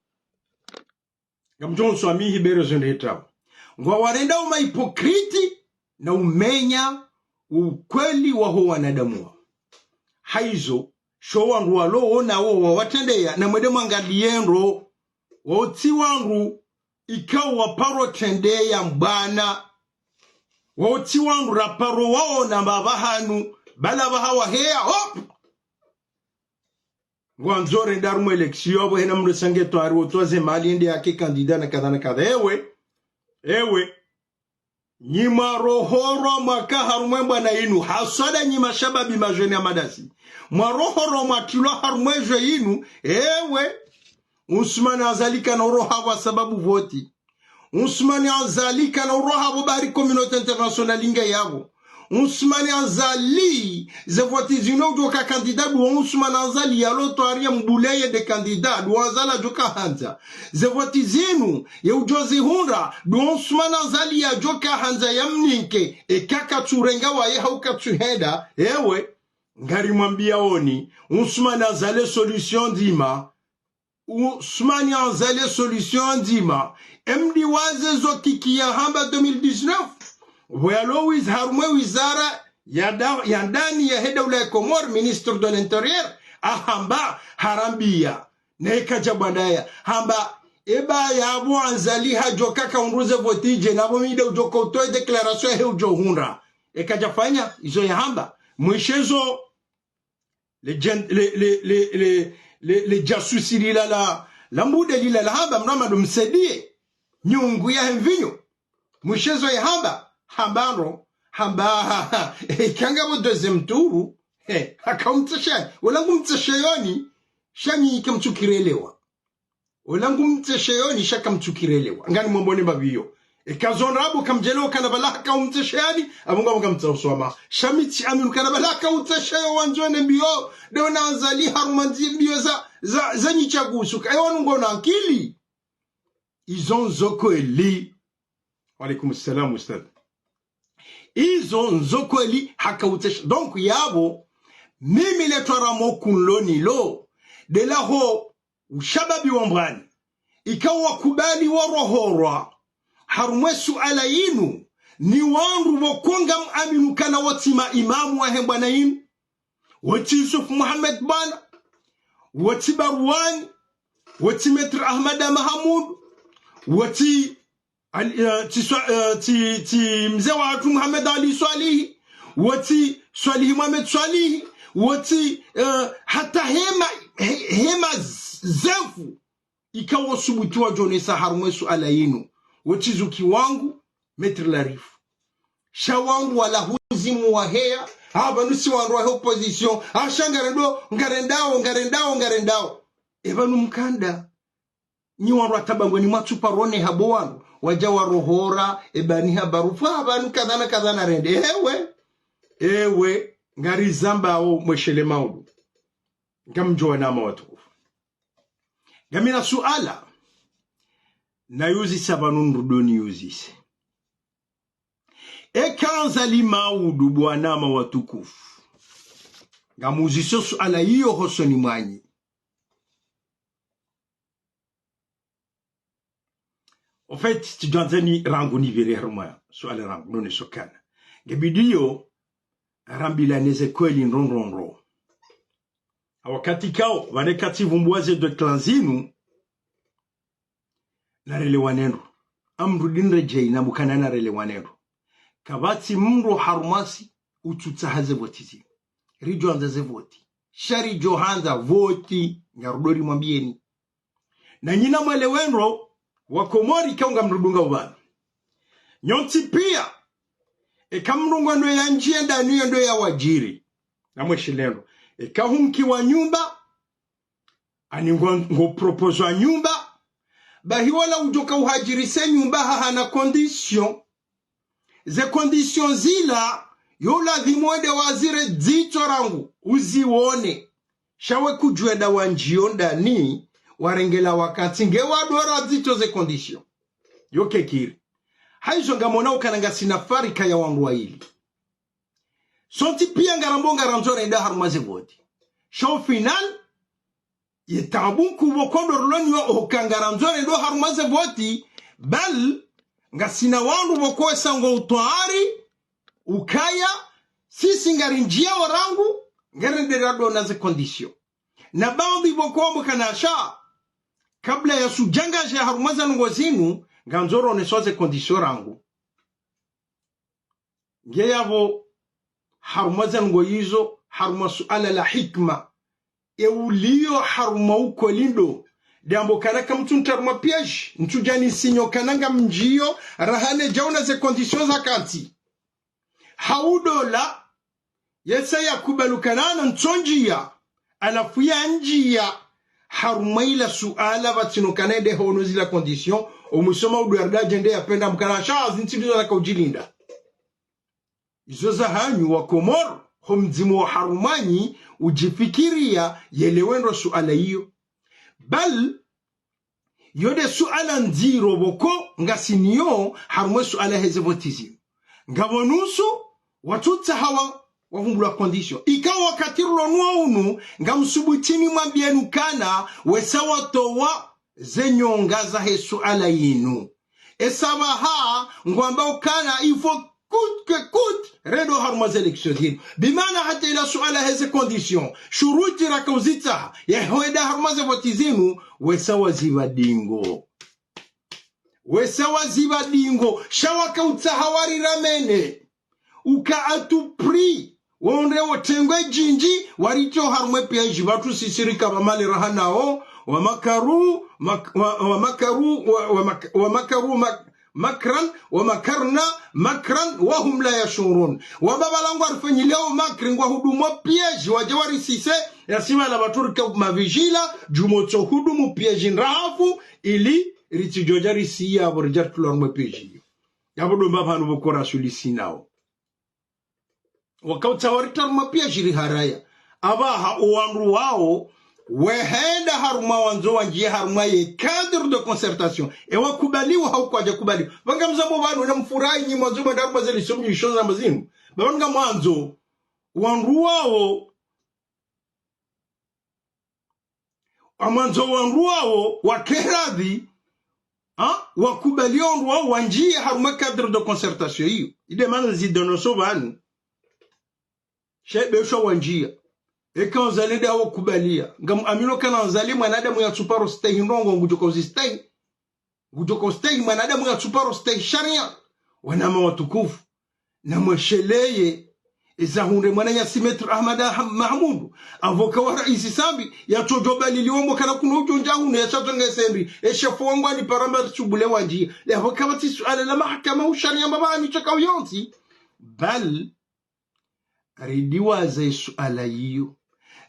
Ngamdjo nswamihi bere zo nde hetao. Ngwawarendao mahipokriti na umenya ukweli waho wanadamu wao. Haizo, sho wandru walo wona wo wawatrendeya, na mwende mwangaliye ndro, wao tsi wandru ikao waparo trendeya mbwana. Wao tsi wandru raparo waona mbapvi hanu, bala pvaha waheya, hop! Ngwandzo rende harumwa election, apvo hena mndru sange twari, wotowa ze mali yende yake kandida na kadha na kadha. Ewe, ewe. Nyi mwarohorwa mwaka harumwa e bwana inu, haswa da nyi mashababi majeni ya madasi. Mwarohorwa mwatrilwa harumwa e jeu inu, ewe. Ousmane Azali kana uroha pvo sababu voti. Ousmane Azali kana uroha pvo bari communauté internationale inge yapvo. Ousmane Azali, ze voti zinu udjoka kandida ndo Ousmane Azali yalo twari ya mbuleye nde kandida, ndo Azali adjoka handza. Ze voti zinu, ye udjo zihundra, ndo Ousmane Azali yadjoka handza ya mninke, eka katsurenga waye hau katsuhenda, ewe, ngarimwambiyaoni, Ousmane Azali solution ndzima, Ousmane Azali solution ndzima. Emdiwaze zo Kiki yahamba deux mille dix-neuf. Pvo yalo wiz-, harumwa e wizara ya da-, ya ndani yahe daula ya Komori, ministre de l'Intérieur, ahamba harambiya. Na eka dja bwandaya. Hamba, eba yapvo Azali hadjoka kahundru ze voti dje, na pvo mi nde udjoka utowa e déclaration yahe udjo hundra. Eka djafanya, izo yahamba. Mwishezo, le djen-, le, le, le, le, le, le djasusi lila la, la mbude lila lahamba mnamado msediye nyungu yahe mvinyo. Mwishezo yahamba, hamba ndro, hamba, ha, ha, ha, eka ngapvo deuxième tour, he, haka umtsesha, wola ngumtsesheyoni, sha nyi ika mtsukirelewa. Wola ngumtsesheyoni sha kamtsukirelewa. Ngani mwambone mbapvi yo. Eka zo ndrabo kamdjelewa kana pvala haka umtsesheyani, apvo ngapvo ngamtsaho swamaha. Sha mi tsiamini kana pvala haka umtsesheyo wandzo ne mbiyo, nde wona Azali harumwa ndzi mbiyo za, za, za nyi chagusu. Ka ewa nungo na ankili. Izo ndzo kweli. Wa alaikum salam, ustadh. Izo ndzo kweli haka utsesha. Donc, yapvo, mimi le twara mo kunlo nilo, nde laho ushababi wa mbwani, ikao wakubali warohorwa harumwa e suala inu, ni wandru pvoko ngamaminu kana wo tsi maimamu wahe bwana inu. Wo tsi Yusuf Mohamed Bwana, wo tsi Barwani, wo tsi Maître Ahmada Mahamudu, wo tsi Ali, eh, tsi Swa-, eh, tsi, tsi mze wahatru Mohamed Ali Swalihi, wo tsi Swalihi Mohamed Swalihi, wo tsi, eh, hata hema, he-, hema z-, zefu, ikao subuti wadjonesa harumwa e suala inu, wo tsi Zuki wangu, Maître Larifou. Sha wandru wala huzimu waheya, ha pvanu si wandru wahe opposition, ha sha ngarendo, ngarendao, ngarendao, ngarendao. E pvanu mkanda. Nyi wandru wa tabangweni mwatsupa rone hapvo wandru, wadja warohora, ebani ha barufu, ha pvanu kadha na kadha na rende. Ewe, ewe, ngarizambao mweshele maudu. Ngamdjo wanama watukufu. Ngamina suala, nayuzisa pvanu nrudoni yuzise. Eka Azali maudu bwanama watukufu. Ngamuziso suala iyo hosoni mwanyu. Au fait, tsidjwandzeni rangu nipvire harumwa suala rangu, none sokana. Ngebidiyo, rambilane ze kweli ndrondrondro. Awakati kao, pvane katsi vumbuwa ze deux clans zinu, narelewane ndro. Amrudi nredjei namkana narelewane ndro. Kapvatsi mndru harumwasi utsutsaha ze voti zinu. Ridjwandza ze voti. Sha ridjohandza voti, ngarudori mwambiyeni. Na nyi namwelewe ndro, wa Komori kaunga mrudunga upvanu. Nyontsi piya, eka mndru ngwendo ya ndjiye ndani yendo ya wadjiri. Namweshile ndro. Eka hunkiwa nyumba, ani ngo, ngo proposwa nyumba, bahi wala udjoka uhadjirise nyumba hahana condition. Ze condition zila, yo ladhimu wende wazire dzitso rangu, uziwone. Sha we kudjwenda wandjiyo ndani, warengela wakati, nge wadora dzitso ze condition. Yo kekiri. Hayizo ngamona ukana ngasina farika ya wandru wayili. Sontsi piya ngarambo ngarandzo rende harumwa ze voti. Sha au final, ye taabu nkuu pvoko ndo riloniyo oka ngarandzo rende harumwa ze voti, bal, ngasina wandru pvoko wesa ngo utwari, ukaya, sisi ngarindjiya warangu, ngarende radona ze condition. Na baadhwi pvoko wambo kana sha, kabla ya sudjangadje harumwa ze ndrongoo zinu, ngandzo roneswa ze condition rangu. Nge yapvo harumwa ze ndrongoo izo, harumwa suala la hikma. E uliyo harumwa ukweli ndo. Ndambo kana kamtsu ntra harumwa piège, ntsudjani sinyo kana ngamndjiyo, raha nedjaona ze condition za kantsi. Hau dola, yesa yakubali ukana ntsondjiya, halafu yandjiya, harumwa ila suala pvatsina ukana nde hono zila condition, omwisoma udwarda djende yapvenda mkana sha zintsi ndizo naka udjilinda. Izo zahanyu wa Komori, ho mdzimu wa harumwanyu, udjifikiriya, yelewe ndro suala iyo. Bal, yo nde suala ndziro pvoko ngasiniyo harumwa suala heze voti zinu. Ngapvo nusu, watsutsaha wa, wavumbulwa condition. Ika wakati rilo nuwo unu, ngamsubutini mwambiyeni ukana, wesa watowa ze nyonga zahe suala yinu. Esa pvaha, ngwamba ukana, il faut coûte que coûte, rende harumwa ze élection zinu. Bimaana hata ila suala heze condition, shuruti raka uzitsaha, ya hwenda harumwa ze voti zinu, wesa wazipva dingo. Wesa wazipva dingo, sha waka utsaha wariramene. Uka à tout prix, wonde wotengwe djindji, waritso harumwa piège, pvatsu sisi rika pvamale raha nawo, wa makaru, mak-, wa, wa makaru, wa, wa mak-, wa makaru mak-, makran, wa makarna, makran, wa hum la yashurun. Wamba pvala ngwarifanyileo makri ngwahudumu piège, wadje warisise, yasi pvala pvatsu rika mavigila, djumotso hudumu piège ndrahafu, ili ritsidjodja risiya, pvo ridja ritulwa harumwa piège iyo. Yapvo ndo mba pvanu pvoko rasuli sinao. Waka utsaha waritra harumwa piège riharaya. Apvaha owandru wawo, wehenda harumwa wandzo wandjiye harumwa ye cadre de concertation. E wakubaliwa hau kwadja kubaliwa. Pvanga mzambo pvanu na mfurahi nyi mwandzo mwenda harumwa ze élection mnyisho zamba zinu. Pvanga mwandzo, wandru wawo, amwandzo wandru wawo wake radhi, ha? Wakubali wandru wawo wandjiye harumwa cadre de concertation iyo. Inde mana zidononso pvanu. Sha ipvo sha wandjiya. Eka Azali nda wakubalia. Ngam amino kana Azali mwanadamu yatsuparo stehi ndrongoo ngudjoka uzistehi. Ngudjoka ustehi mwanadamu yatsuparo stehi sharia. Wananya watukufu. Namwesheleye, eza hundre mwananyasi Maître Ahmada Ham-, Mahamudu, avocat wa raisi Sambi, yatsodjo baliliwa mbo kana kuno udjo ndja hunu, yashatsonga esendri, e shefu wangu ani paramba tsubule wandjiya. Le avocat pvatsi suala la mahakama usharia mbaba ani tsaka uyontsi. Bal, ridiwaza esuala iyo.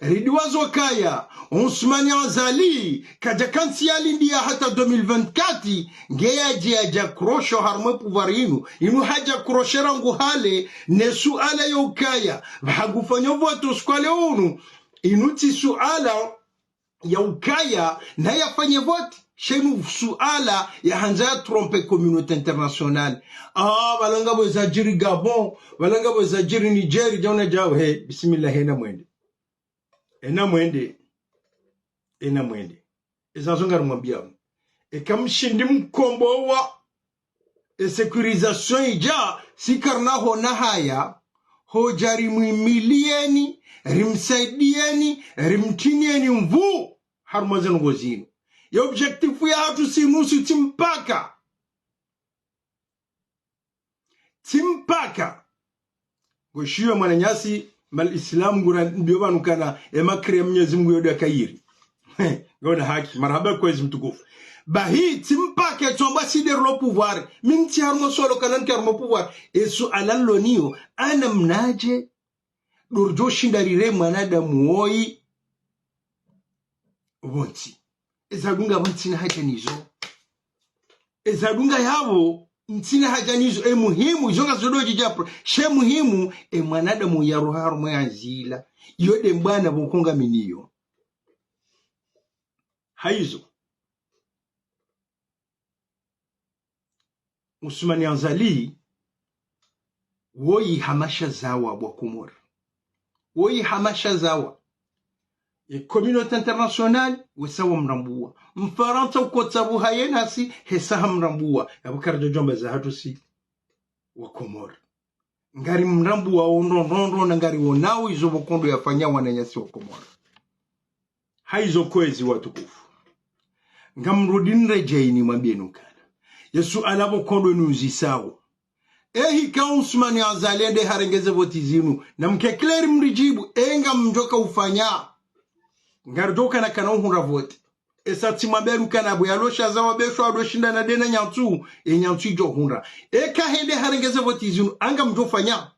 Ridiwaza ukaya, Ousmane Azali, kadja kantsi yalindiya hata deux mille vingt-quatre, nge yadje yadja krosho harumwa pouvoir inu, inu hadja kroshera ngu hale, ne suala ya ukaya, pvaha ngufanyo vote usiku wa leo unu, inu tsi suala ya ukaya, na yafanye vote, sha inu suala ya handza ya tromper communauté internationale. Ah, pvala ngapvo ezadjiri Gabon, pvala ngapvo ezadjiri Niger, djauna djau, he, bismillah, hena mwende. Ena mwende. Ena mwende. Eza zo ngarimwambiyao. Eka mshindi mkombowa e sécurisation idja, si karina hona haya, hodja rimwimiliyeni, rimsaidiyeni, rimtriyeni nvuu harumwa ze ndrongoo zinu. Ye objectif yahatru si nusu, tsi mpaka. Tsi mpaka. Ngoshiyo mwananyasi, mal Islam ngura mbiyo pvanu kana, e makri ya Mnyezi Mungu yo de kayiri. Ngona haki, marahaba kwezi mtukufu. Bahi, tsi mpaka, tsi amba si de rilo pouvoir. Mi ntsi harumwa swala kana ntsi harumwa pouvoir. E suala lilo niyo, ana mnadje, ndo ridjo shinda rire mwanadamu woyi pvontsi. Eza dunga pvo ntsina haja nizo. Eza dunga yapvo ntsina haja nizo. E muhimu, izo ngazo do djidja pro. She muhimu, e mwanadamu ya roha harumwa ya ndzila. Iyo de mbwana pvo konga mi niyo. Hayizo. Usumani Azali, woyi hamasha zawa bo wa Komori. Woyi hamasha zawa. E communauté internationale, wesa wamrambuwa. Mfarantsa ukotsa pvo haye nasi, hesa hamrambuwa. Yapvo karidjo djwamba zahatru si wa Komori. Ngarimrambuwao ndrondrondro na ngariwonao izo pvo kondo yafanya wananyasi wa Komori. Hayizo kwezi watukufu. Ngamrudi nredjeyi nimwambiyeni ukana. Ye suala pvo kondo niuzisao. Ehi ka Usumani Azali ende harenge ze voti zinu. Na mke clair mridjibu, e ngamdjo ka ufanya. Ngaridjo kana kana uhundra voti. Esa tsi mwambiyeni ukana pvo yalosha zawa besho ado shinda na dena nyantsu, e nyantsu idjo hundra. Eka hende harenge ze voti zinu, a ngamdjo fanya.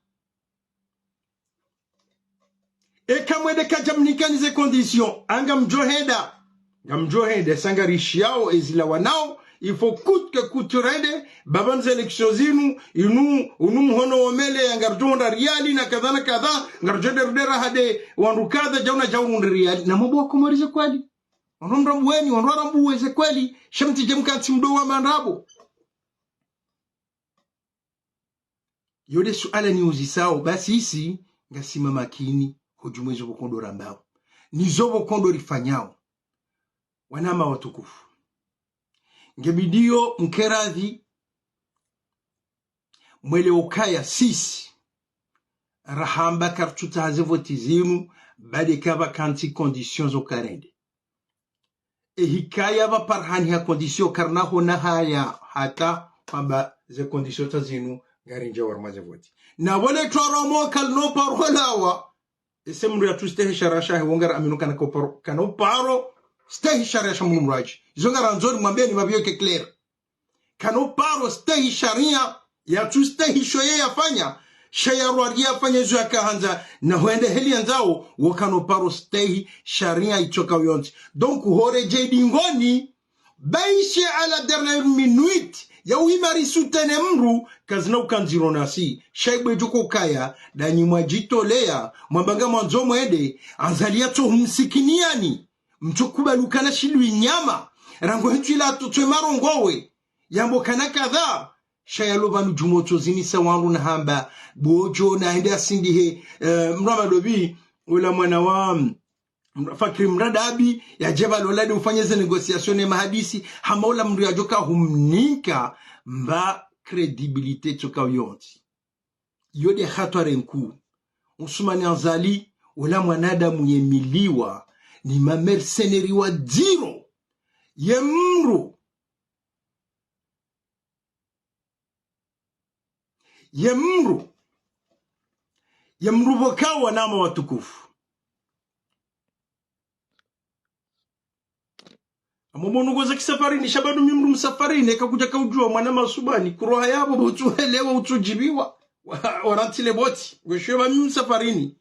Eka mwende kadja mnikani ze conditions, a ngamdjo henda. Ngamdjo henda, sa ngarishiyao, ezila wanao, il faut coûte que coûte rende, baba nze élections zinu, inu, unu mhono womele, ya ngaridjo hundra riali, na kadha na kadha, ngaridjo derdera hade, wandru kadha, djauna djaurundre riali, na mwambo wa Komori ze kweli. Wandru mrambuweni, wandru warambuwe ze kweli, she mtsidje mkantsi mdo wa mandrabo. Yo de suala niuzisao, basi isi ngasi mamakini, hodjumwa izo pvo kondo rambao. Nizo pvo kondo rifanyao. Wanama watukufu. Ngebidiyo mkeradhi, mwelewe ukaya sisi. Rahamba karitsutsaha ze voti zinu, bade kapvakantsi conditions zo karende. Ehi kaya pvwa parahani ha conditions karina hona haya hata hamba ze conditions tsa zinu ngarindjia harumwa ze voti. Na pvole twaramo kalino paro lawa. Ese mndru yatsu stehi sharia shahe wo ngara aminu kana ko paro, kana paro stehi sharia sha mndru mraji. Izo ngarandzo nimwambiyeni mapviyo ke clair. Kana paro stehi sharia, yatsu stehi sho ye yafanya, sha yarwari yafanya izo yakahandza, na hwende heli yandzao, wo kana paro stehi sharia itsoka yontsi. Donc, horedjeyi dingoni, baishe à la dernière minute, ya uhimarisi utene mndru, kazina ukandziro nasi, sha ibwe djoko kaya, danyi mwadjitoleya, mwamba ngamwandzo mwende, Azali yatso humsikiniyani. Mtso kubali ukana shilwi nyama, rangu hetsu ila tutswe marongowe, yambo kana kadha, sha yalo pvanu djumwa utso zinisa wandru na hamba, bodjo na hende asindihe, eh, mndru wa madobi, ula mwana wa, mm, Fakri Mradabi, yadje pvalola de ufanye ze négociations ne mahadisi, hama ula mndru yadjoka humnika, mba crédibilité tsoka yontsi. Yo de hatwari nkuu. Usumani Azali, ula mwanadamu yemiliwa, ni mamercenaires wa dziro. Ye mndru. Ye mndru. Ye mndru pvoka wanama watukufu. Amo mwono ngoza kisafarini, sha pvanu mi mndru msafarini, eka kudja kaudjuwa mwana masubani, kuroha yapvo, utsuhelewa, utsudjibiwa, wa-, warantsile boti, ngweshiyo pvwa mi msafarini,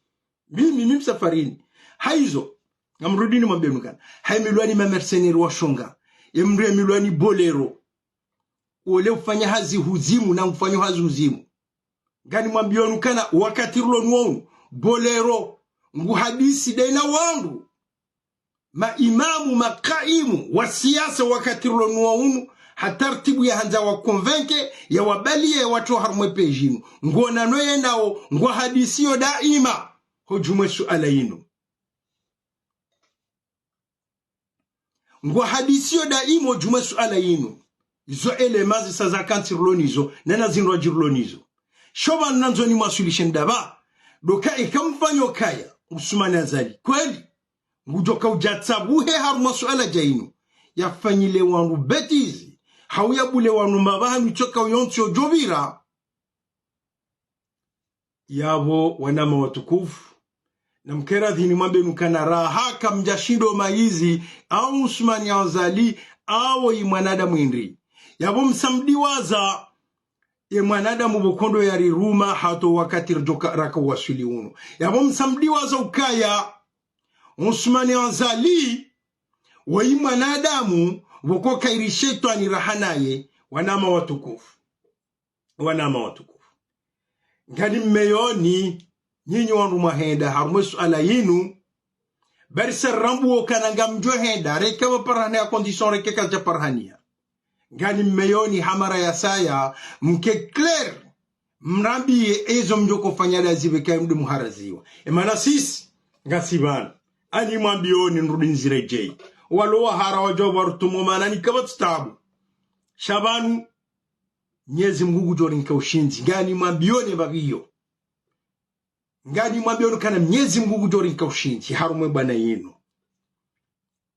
mimi, mi msafarini. Hayizo, ngamrudi nimwambiyeni ukana, hayimilwa ni mamercenaires wa shonga, ye mndru yemilwa ni bolero, wole ufanya hazi huzimu, na ufanya hazi huzimu. Nganimwambiyoni ukana wakati rilo nuwo unu, bolero, nguhadisi dena wandru. Maimamu, makaimu, wa siasa wakati rilo nuwo unu, ha tartibu yahandza wa convaincre, yawabaliye, yawatowe harumwa e pays inu. Ngwonano ye nawo, ngwahadisiyo daima, hodjumwa e suala inu. Ngwahadisiyo daima djumwa ye suala yinu. Izo elemazi sa zakantsi rilo nazo, nena zindru wadji rilo nazo. Sho pvanu nandzo nimwaswilishe ndapvi. Ndo ka eka mfanyo kaya, Usumani Azali. Kweli, ngudjoka udja tsabuhe harumwa suala dja yinu. Yafanyile wandru bêtise. Hau yabule wandru mbapvi hanu itsoka uyontsi yodjopvira. Yapvo wanama watukufu, namkere dhini mwambe nukana raha kamdjashindo mayizi, au Usumani Azali, au yi mwanadamu indri. Yapvo msamdiwaza, ye mwanadamu pvo kondo yariruma hata wakati ridjoka raka waswili unu. Yapvo msamdiwaza ukaya, Usumani Azali, woyi mwanadamu, pvoko kayiri shetwani raha naye, wanama watukufu. Wanama watukufu. Ngani mmeyoni, nyinyi wandru mwahenda, harumwa ye suala yinu, bari sa rambuwa ukana ngamdjo henda, reke pvaparihaniya condition, reke kazidja parihaniya. Ngani mmeyoni, hamara ya saya, mke clair, mrambiye ezo mdjoko fanya ndazipvi kayi mdru muharaziwa. Emana sisi, ngasi pvanu. Ani mwambiyoni nrudi nziredjeyi. Walo wahara wadjo warutumo mana nikapvatsi tabu. Sha pvanu, Mnyezi Mungu ngudjo rinka ushindzi. Ngani mwambiyoni mbapvi iyo. Ngani mwambiyoni kana Mnyezi Mungu ngudjo rinka ushindzi harumwa ye bwana yinu.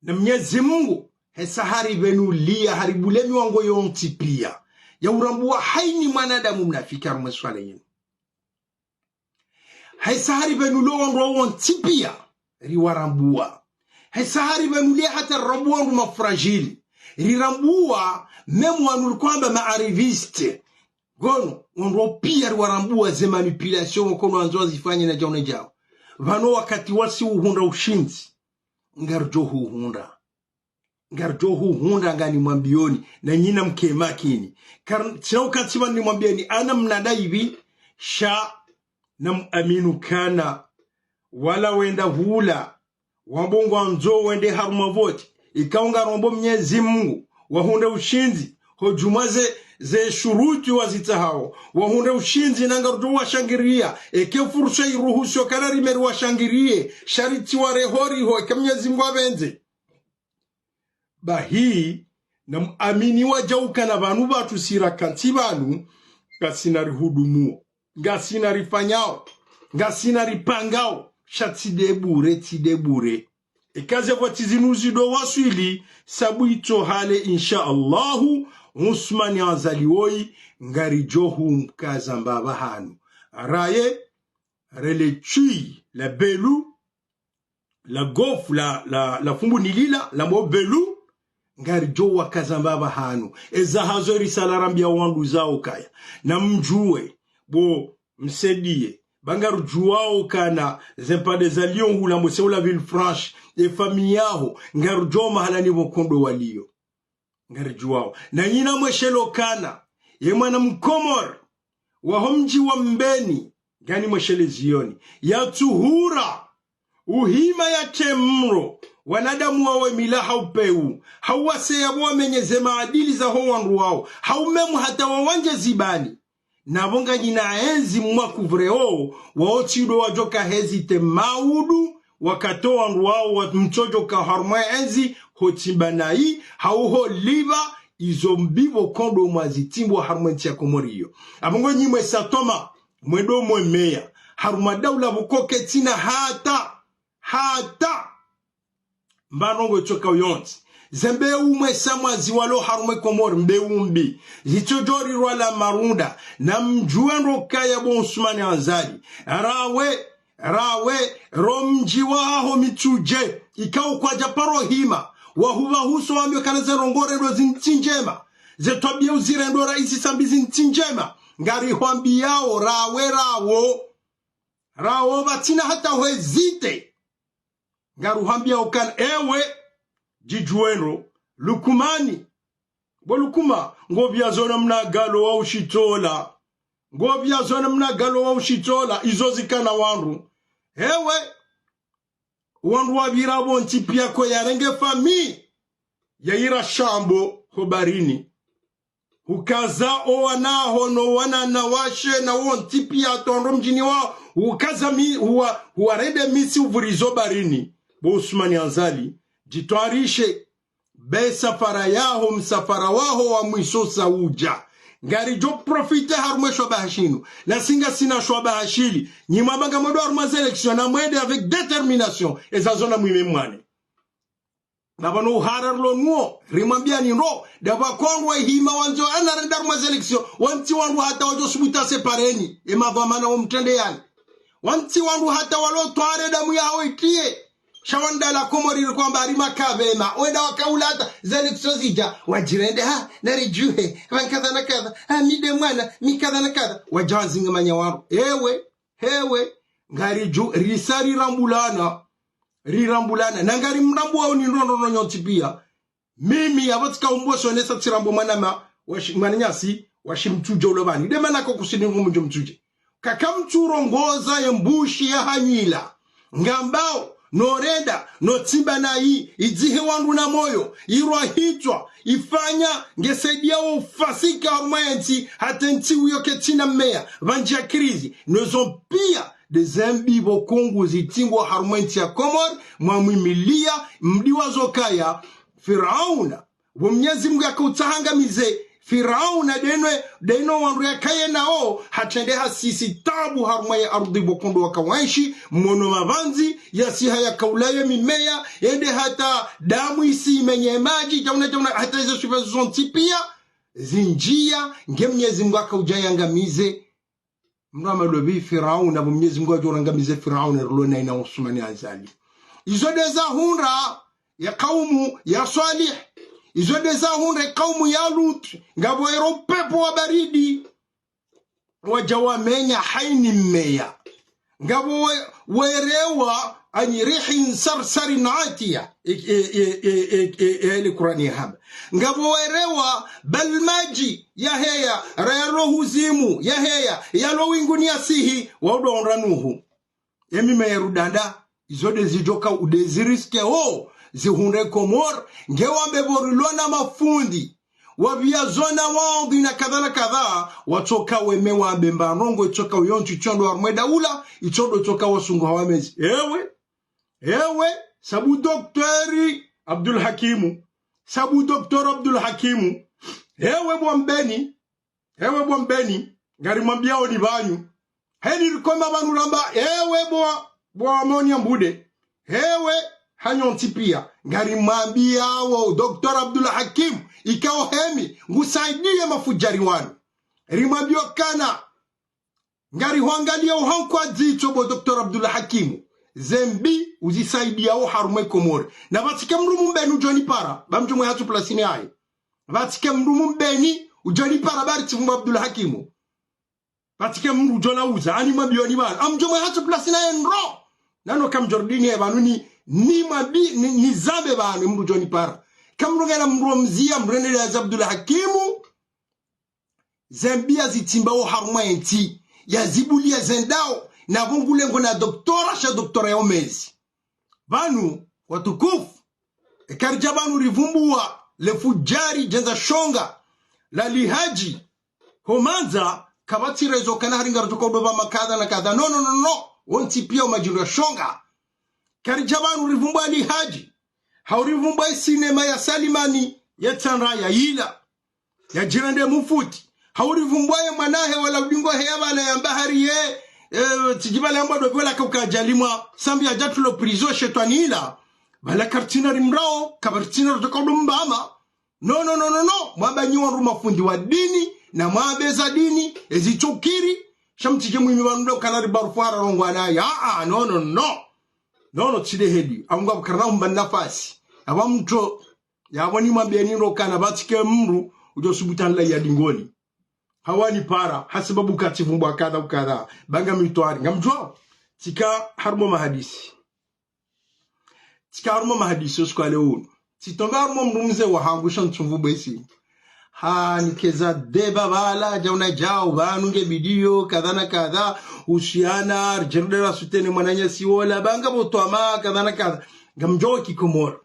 Na Mnyezi Mungu, hesa haripvenuliya, haribule miwango yontsi piya. Ya urambuwa hayina mwanadamu mnafiki harumwa ye suala yinu. Hesa haripvenulo wandru wontsi piya, riwarambuwa. Hesa haripvenuliya hata rirambuwa wandru ma fragile. Rirambuwa, même wanu rikwamba ma arriviste. Ngono, wandru piya riwarambuwa ze manipulation wakono wandzo wazifanye na djao na djao. Pvanu wakati wasi uhundra ushindzi. Ngaridjo uhundra. Ngaridjo uhundra ngani mwambiyoni, na nyinyi mke makini. Kar-, tsina ukantsi pvanu nimwambiyeni, ana mnadayipvi, sha namuamini ukana, wala wenda hula, wambo ngwandzo wende harumwa voti, ikao ngarombo Mnyezi Mungu, wahundre ushindzi, ho djumwa ze, ze shuruti wazitsahao, wahundre ushindzi na ngaridjo washangiriya, eke fursa iruhusu kana rimeri washangiriye, sha ritsi warehori ho, eke Mnyezi Mungu apvendze. Bahi, namuamini wadjau ukana pvanu pvatsu si rakantsi pvanu, ngasina rihudumuo, ngasina rifanyao, ngasina ripangao, sha tsi de bure, tsi de bure. Eka ze voti zinu zido waswili, sabu itso hale, insha Allahu, Usumani Azali woyi, ngaridjo humkaza mbapvi hanu. Raye, rele tswi la Belu, la gofu, la, la, la Fumbuni lila, la mo Belu, ngaridjo wakaza mbapvi hanu. Eza hazo risala rambiya wandru zao kaya. Namdjuwe, bo msaidiye. Ba ngarudjuwao kana, ze mpandre za Lyon hula mbo se hula Villefranche, ye famiyi yaho, ngarudjuwao mahala ni pvo kondo waliyo. Ngaridjuwao. Na nyinyi mweshelo kana, ye mwana Mkomori, waho mdji wa Mbeni, ngani mweshele ziyoni. Yatsuhura, uhima yatse mro, wanadamu wawe mila ha upvewu, hau wase yapvo wamenye ze maadili zaho wandru wao, hau memu hata wawandje zibani. Napvo nganyina enzi mwa kuvre o, wao tsi ndo wadjoka hezi te maudu, wakati wandru wao wa mtsodjoka harumwa enzi, ho tsimba nayi, hau ho liva, izo mbi pvo kondo mwazitsimbwa harumwa entsi ya Komori iyo. Apvo ngo nyinyi mwesa toma, mwendo mwemeya, harumwa daula pvo koke tsina hata, hata. Mba ndrongo itsoka uyontsi. Ze mbeu mwesa mwaziwalo harumwa Komori, mbeu mbi. Zitsodjo rirwa la marunda. Namdjuwe ndo kaya bo Usumani Azali. Rawe, rawe, ro mdji waho Mitsudje. Ikao kwadja paro hima. Wahupva huso wambiyo kana ze ndrongo urendo zinu tsi ndjema. Ze twabiya uzirendo raisi Sambi zinu tsi ndjema. Ngarihwambiyao, rawe, rawo. Rawo pvatsina hata hwezite. Ngaruhwambiya ukana ewe, djidjuwendo, Lukumani. Bo Lukuma, ngopviyazo na mnagalo wa ushitsola. Ngopviyazo na mnagalo wa ushitsola, izo zikana wandru. Ewe, wandru wapvira pvo ntsi piya ko yarenge famiyi, yayira shambo ho barini. Hukaza o wanaho no wananya washe na wontsi piya hata wandru mdjini waho, hukaza mi, huwa, huwarende misi uvurizo barini. Bo Usumani Azali, djitwarishe. Be safara yaho, msafara waho wa mwiso sa udja. Ngaridjo profite harumwa e shwabaha shinu. Na si ngasina shwabaha shili. Nyi mwamba ngamwendo harumwa ze élections, na mwende avec détermination. Eza zo na mwime mwane. Na pvanu uhara rilo nuwo, rimwambiyani ndo, ndapvo wakondro wahima wandzo wana rende harumwa ze élections, wantsi wandru hata wadjo subutu wasepareni, e madhwamana wo mtrende yani. Wantsi wandru hata walo tware damu yahawo itiye. Sha wandru la Komori rikwamba ari makapvema, wenda wakaula hata ze élections zidja, wadjirende ha, naridjuhe, pvanu kadha na kadha, ha, mi nde mwana, mi kadha na kadja. Wadja wazinge manya waro. Ewe, hewe, ngaridju, risa rirambulana, rirambulana. Na ngarimrambuwa wo ni ndrongoo no nyontsi piya. Mimi, yapvo tsika umbo sonesa tsirambo mwanama, washi, mwananyasi, washi Mtsudje ulo pvani. Nde mana ko kusini ngo mdjo Mtsudje. Kaka mtsurongoza ye mbushi ya hanyila. Ngambao, no renda, no tsimba nayi, idzihe wandru na moyo, irwa hitswa, ifanya, ngesaidiya wo ufasika harumwa ye ntsi, hata ntsi uyo ketsina meya, pvandji ya crise, no zo piya, nde ze mbi pvo kungu zitsingwa harumwa ye ntsi ya Komori, mwamwimiliya, mdiwa zo kaya, Firauna, pvo Mnyezi Mungu yakautsaha angamize Firauna nde no, nde no wandru yakaye nawo, hatrende hasisi tabu harumwa ye ardhwi pvo kondo wakawenshi, mwono mapvandzi, yasiha yakaulaye mimeya, yende hata damu isi imenye madji, djauna, djauna, hata izo swifa zontsi piya, zindjiya, nge Mnyezi Mungu yakaudja yangamize, mndru hama lopvi Firauna, pvo Mnyezi Mungu yadjo rangamize Firauna, rilo nayi na Usumani Azali. Izo nde zahundra ye kaumu ya Swalih. Izo nde zahundra ye kaumu ya Lut. Ngapvo wero upepvo wa baridi. Wadja wamenya hayina meya. Ngapvo we-, werewa عن ريح صرصر عاتية. E, e, e, e, e, e, e, le Kurani yahamba. Ngapvo werewa, bali madji yaheya, ra yalo huzimu, yaheya, yalo winguni yasihi, wa udo onra Nuhu. Emi meya rudanda, izo nde zidjoka u nde zi risque wo, zihundre Komori, nge wambe pvo rilo na mafundi, wapviya zo na wandru na kadha na kadha, watsoka weme wambe mba ndrongoo, itsoka uyo ntsi tsi ndo harumwa e daula, itso ndo tsoka wasungu hawamezi. Ewe, ewe, sabu Docteur Abdul Hakimu, sabu Docteur Abdul Hakimu, ewe bo Mbeni, ewe bo Mbeni, ngarimwambiyao ni pvanu. Heni rikoma pvanu ramba, ewe bo, bo Amoni ya Mbude, ewe hanyu ntsi piya, ngarimwambiyao Docteur Abdul Hakimu, ikao hemi, ngusaidiye mafudjari wanu. Rimwambiyo kana, ngarihwangaliyao hankwa dzitso bo Docteur Abdul Hakimu, ze mbi uzisaidiyao harumwa e Komori. Na pvatsike mndru mu Mbeni udjo nipara, ba mdjo mwe hatsu plasini yahe. Pvatsike mndru mu Mbeni udjo nipara bari tsi pvumbu Abdul Hakimu. Pvatsike mndru udjo na uza, ani mwambiyoni pvanu. Amdjo mwe hatsu plasini yahe ndro. Nano kamdjo ridini ye pvanu ni, ni mwambi, ni, ni zambe pvanu mndru udjo nipara. Kamndru ngena mndru wa mziya, mndru enele ya za Abdul Hakimu. Ze mbi yazitsimbao harumwa ye ntsi, yazibuliya zendao, na pvo ngulengo na doktora, sha doktora ya umezi. Pvanu, watukufu, eka ridja pvanu rivumbuwa le fudjari djendza shonga, la Lihadji, ho Mandza, kapvatsi rezo kana hari ngaridjo ka udo pvama kadha na kadha. No, no, no, no. Wontsi piya umadjindro ya shonga. Eka ridja pvanu rivumbuwa Lihadji, hau rivumbuwa ye sinema ya Salimani, ye tsandra ya yila. Yadjirende mufuti. Hau rivumbuwa ye mwanahe wala udingo heya pvala yamba hari ye, eh, tsidji pvala yamba ndo pvala kauka djalimwa, sambi yadja tulo prison shetwani ila. Pvala karitsina rimrao, kapvaritsina rotsoka udo mbama. No, no, no, no, no. Mwamba nyi wandru mafundi wa dini, na mwambe za dini, ezi tsukiri, sha mtsidje mwimi pvanu ndo kana ribarufu hara rongwa naye. Ah, ah, no, no, no. No, no, tsi nde heli. Aunga pvukara na umba nafasi. Apva mtso, yapvo nimwambiyeni ndo kana pvatsike mndru udjo subutu anla ya dingoni. Hawanipara, hasibabu katsivumbuwa kadha ukadha. Ba ngamitwari, ngamdjuwao. Tsika harumwa mahadisi. Tsika harumwa mahadisi, usiku wa leo unu. Tsitomba harumwa mndru mze wahangu sha ntsumvu bwesi. Ha, nikeza deba pvala, djauna djau, pvanu nge bidiyo, kadha na kadha, usiyana, ridjerudela sutene mwananyasi wola, ba ngapvo twama, kadha na kadha. Ngamdjuwao kikomori.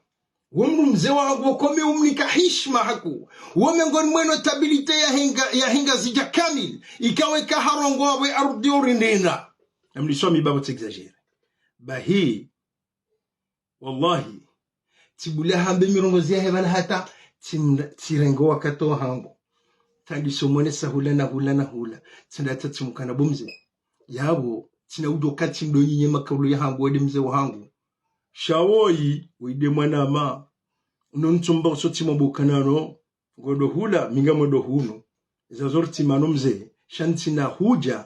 Wo mndru mze wahangu wo kome umnika hishima haku. Wo mengoni mwe notabilité ya henga, ya henga zidja kamili. Ikawe ka harongowa pvwe arudi orindinda. Amliswa mi babo tsi exagéré. Bahi. Wallahi. Tsibula hambe mirongozi yahe pvala hata, tsimra-, tsirenge wakati wahangu. Tsandiso mwana sa hula na hula na hula. Tsanda ta tsimkana bo mze. Yapvo, tsina udjo kati ndo nyinyi makaulo yahangu, wede mze wahangu. Sha woyi, wede mwanama. Uno ntsomba uso tsimwa bokanano. Ngodo hula, mi ngamwedo hunu. Eza zori tsimano mze, sha ntsina hudja,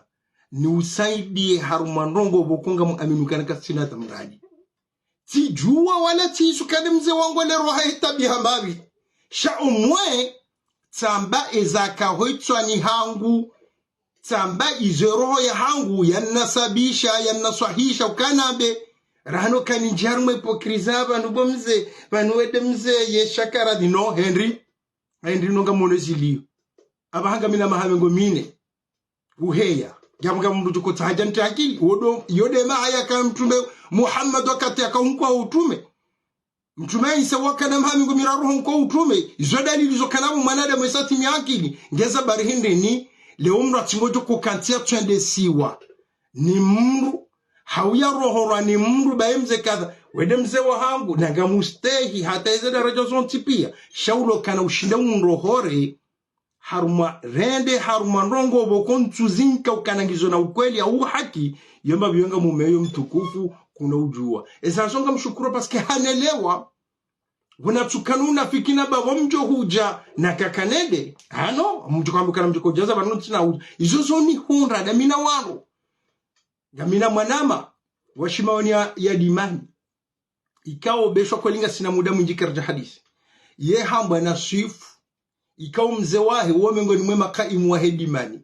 ni usaidiye harumwa ndrongoo pvoko ngamu amini ukana katsina hata mradi. Tsidjuwa wala tsisu kade mze wangu ale roha etabiha mbavi. Sha umwe, tsamba eza kaho itswani hangu, tsamba izo roho yahangu, yanasabisha, yanaswahisha, ukana be, rahano kani ndjia harumwa hypocrisie, pvanu bo mze, pvanu wede mze, ye shakara dino, Henry. Ayi ndrino ngamono ziliyo. Apvaha ngamina maha mengo mine. Uheya. Ngamnga mndru tsuko tsaha dja nti akili. Wodo, yode mahaya ka mtrume Muhammad wakati yaka hunkwa utrume. Mtrume Isa wakana maha mengo miraru hunkwa utrume. Izo dalili zo kana pvo mwanadamu esa timiya akili. Ngeza bari hindri ni, leo mndru atsingodjo kukantsi ya tswende siwa. Ni mndru, hauya rohorwa ni mndru, baye mze kadha, wede mze wahangu, na ngamustehi, hata eze daraja zontsi piya, sha ulo kana ushinda unrohore, harumwa rende, harumwa ndrongoo pvoko ntsu zinka ukana ngizo na ukweli ya uhaki, yo mbavi yo ngamumeyo mtukufu, kuna udjuwa. Eza zo ngamshukuru parce que hanelewa, Pvuna tsukana unafiki na bavo mdjo hudja na kakanede. Hano, mdjo kambi kana mdjo kodjaza pvanu ntsina hudja. Izo zo ni hundra, nda mina waro. Ngamina mwanama, wa shimaoni ya, ya Dimani. Ikao beshwa kweli ngasina muda mwindji karidja hadisi. Ye hambwa na Swifu. Ikao mze wahe, wo mengoni mwe makaimu wahe Dimani.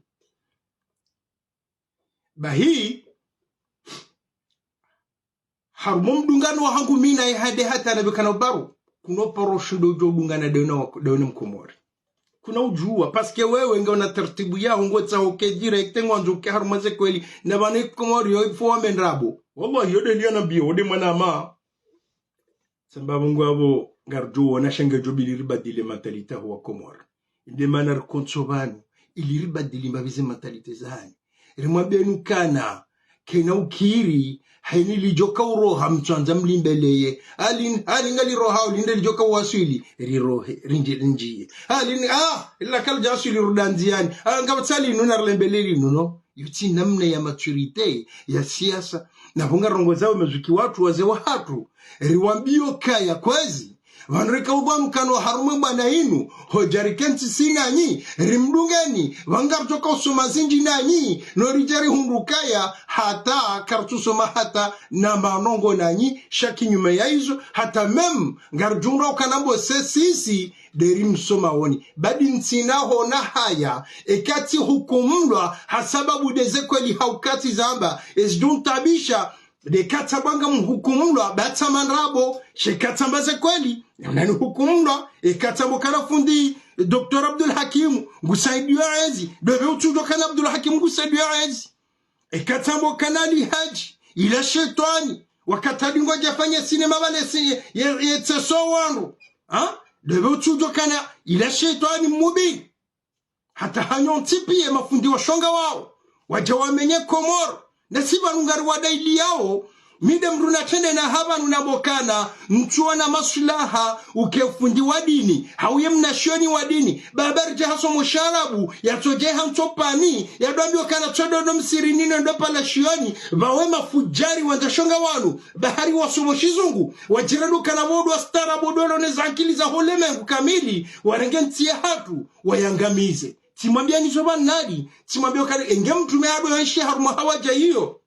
Bahi, harumwa mdungano wahangu mi naye hade hata na bekana ubaro. Kuno paro shindo udjo dungana dena wa-, dena mkomori. Kuna udjuwa, parce que wewe nge una tartibu yaho ngo tsaho ke direct ngwandzo ke harumwa ze kweli. Na pvanu Komori yo ifo wamendrabo. Wallahi, yo de liya nambiyo, wo de mwanama. Samba pvo ngwapvo ngaridjo wona sha ngedjo bidi ribadili mentalité ho wa Komori. Inde mana rikontso pvanu, ili ribadili mbapvi ze mentalité zahanyu. Rimwambiyeni ukana, kena ukiri, hayini lidjo ka uroha mtswandza mlimbeleye. Halini, halini ngaliroha, halini lidjo ka uwaswili, rirohe, rindji, rindjiye. Halini, ah, ila kalidja waswili rudandziyani. Ah, ngapvatsi halinu na rilembeleli nuno. Yo tsi namna ya maturité, ya siasa. Na pvo ngarongozao mazuki watru, wazee wahatru. Riwambiyo kaya kwezi. Pvanu reka ubwa mkano harumwa bwana inu. Hodja rikentsi si nanyi. Rimdungeni. Pvanu ngaridjo ka usoma zindji nanyi. No ridja rihundru kaya. Hata karitsu soma hata na manongo nanyi. Sha kinyume ya izo. Hata même. Ngaridjundra ukana mbo se sisi. Deri msoma woni. Badi ntsina hona haya, eka tsi hukumulwa, ha sababu deze kweli ha ukati zamba, ezidjo ntabisha, de katsamba ngamhukumulwa, ba tsamba ndrabo, she katsamba ze kweli, nani hukumulwa, eka tsambo kana fundi, Docteur Abdul Hakim, ngusaidiyo ezi, dopve utsudjo kana Abdul Hakim ngusaidiyo ezi. Eka tsambo kana Ali Hadji, ila shetwani, wakati adi ngwadja fanya sinema pvale si, ye, ye tseso wandru. Ha? Dopve utsudjo kana, ila shetwani mubili. Hata hanyu ntsi piya mafundi wa shonga wao. Wadja wamenye Komori. Na si pvanu ngari wadaili yao, mi de mndru natrende na hapvanu na bokana, ntsuwa na maswilaha, uke fundi wa dini, hauye mnashioni wa dini, baba ridja hasomo sharabu, yatsodje ha ntso pvani, yadwambiyo kana tsodo no msirini no ndo pvala shioni, pvawe mafudjari wandza shonga wanu, bahari wasomo shizungu, wadjira dukana pvo dwa stara pvo dolo ne zankili za ho lemengu kamili, warenge ntsi yahatru, wayangamize. Tsimwambiyani zo pvanu nadi, tsimwambiyo kana enge mtrume hado yenshi harumwa hawadja iyo.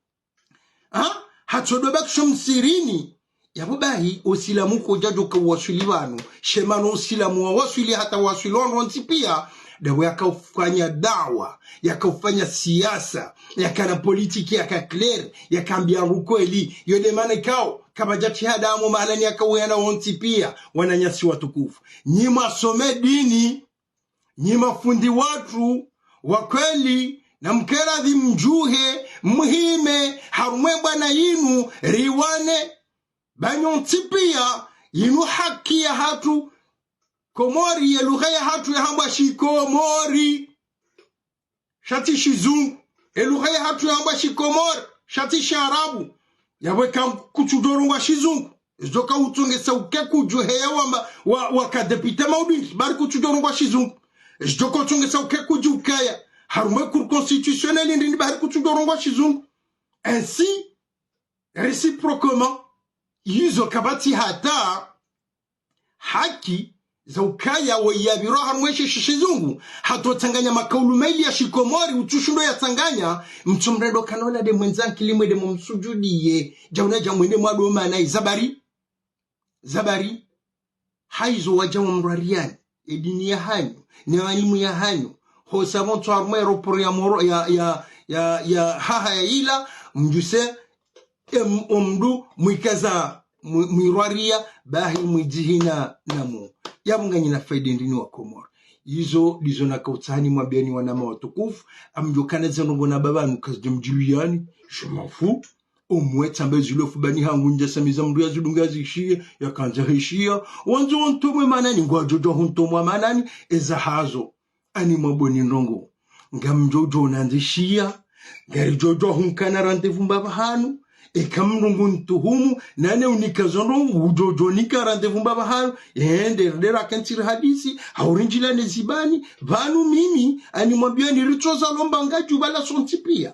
Ha? Hatsodo bakisho msirini. Yapvo bahi, usilamu kodjadjo ka uwaswili pvanu. Shemano usilamu wa waswili hata waswili wandru wontsi piya. Dapvo yaka ufanya dawa, yaka ufanya siasa, yaka na politiki, yaka clair, yaka ambiya ukweli. Yo de mana ikao, kapvadja tsi hadamu mahalani yaka uyana wontsi piya. Wananyasi watukufu. Nyi mwasome dini, nyi mafundi watru wa kweli, na mkeradhi mdjuhe, mhime, harumwa bwana inu, riwane, ba nyontsi piya, inu haki yahatru, Komori, ye lugha yahatru yahambwa shikomori. Sha tsi shizungu. Ye lugha yahatru yahambwa shikomori. Sha tsi shiarabu. Yapvo eka kutsudjo rongwa shizungu. Zidjoka utsongesa uke kudju heya wamba wa, waka député maudindi, bari kutsudjo rongoa shizungu. Zidjoka utsongesa uke kudju ukaya harumwa Cour constitutionnelle ndini, bari kutsudjo rongoa shizungu. Ainsi, réciproquement, izo kapvatsi hata haki za ukaya weyapvirwa harumwa eshe shizungu, hata utsanganya makaulu mayili ya shikomori, utsushindo yatsanganya, mtsumrendo kana ola nde mwendza ankili, mwende mumsujudiye, djauna dja mwende mwadoma nayi, zabari, zabari, haizo wadja wamrwariyani, edini yahanyu, ne walimu yahanyu, hosa pvontsu harumwa aéroport ya Moro, ya, ya, ya, ya haha ya ila, mdjuse, em, omndru mwikaza mwi-, mwirwariya, bahi mwidjihina namu. Yapvo nganyina faida ndrini wa Komori. Izo ndizo nakautsaha nimwambiyeni wanama watukufu, amdjokana zendrongo na baba nuka zidjamdjiliyani, je m'en fous. Omwe tsamba zilo fubani hangu ndjasamiza mndru yazidunga zishiye, yakandza heshiya. Wandzo wontomwe manani, ngwadjodjo hontomwa manani, eza hazo. Ani mwamboni ndrongo. Ngamdjodjo nandzishiya, ngaridjodjo hunkana rendez-vous mbapvahanu, eka mndru nguntuhumu, nane unika zondrongo, udjodjo nika rendez-vous mbapvahanu, ende rdera kentsiri hadisi, haurindjila nezibani, pvanu mimi, ani mwambiyeni ritsoza lomba ngadju bala sontsi piya.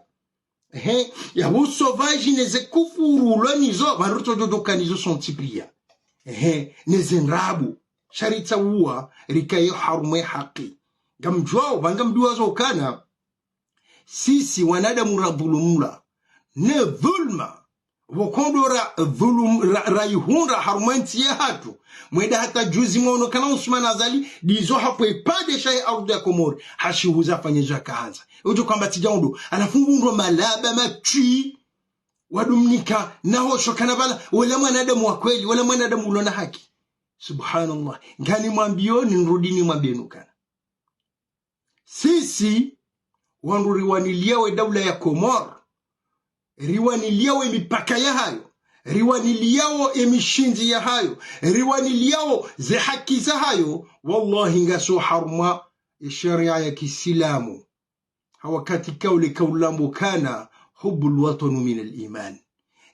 Ehe, yapvo sauvage neze kufuru lonizo, pvanu ritsodjodjo kanizo sontsi piya. Ehe, neze ndrabo. Sha ritsaha uwa, rikaye harumwa ehaki. Ngamdjuwao, pvanga mdjuwa zo ukana. Sisi, wanadamu radhulumulwa. Ne dhulma. Pvoko ndo ra dhulum-, ra, rayihundra harumwa entsi yahatru. Mwenda hata juzi mwaono kana Ousmane Azali, ndizo hapvo ipvandre shahe ardhu ya Komori. Hashihuza afanye zo yakahandza. Udjo hwamba tsidja undru. Halafu ngundro malaba matswi. Wadumnika, naho shokana pvala, wala mwanadamu wa kweli, wala mwanadamu ulona haki. Subhanallah. Ngani mwambiyoni nirudi nimwambiyeni ukana. Sisi, wandru riwaniliyao edaula ya Komori, riwaniliyao emipaka yahayo, riwaniliyao emishindzi yahayo, riwaniliyao zehaki zahayo, wallahi ngaso harumwa esharia ya kiislamu. Ha wakati kaule kaulamba ukana, حب الوطن من الإيمان.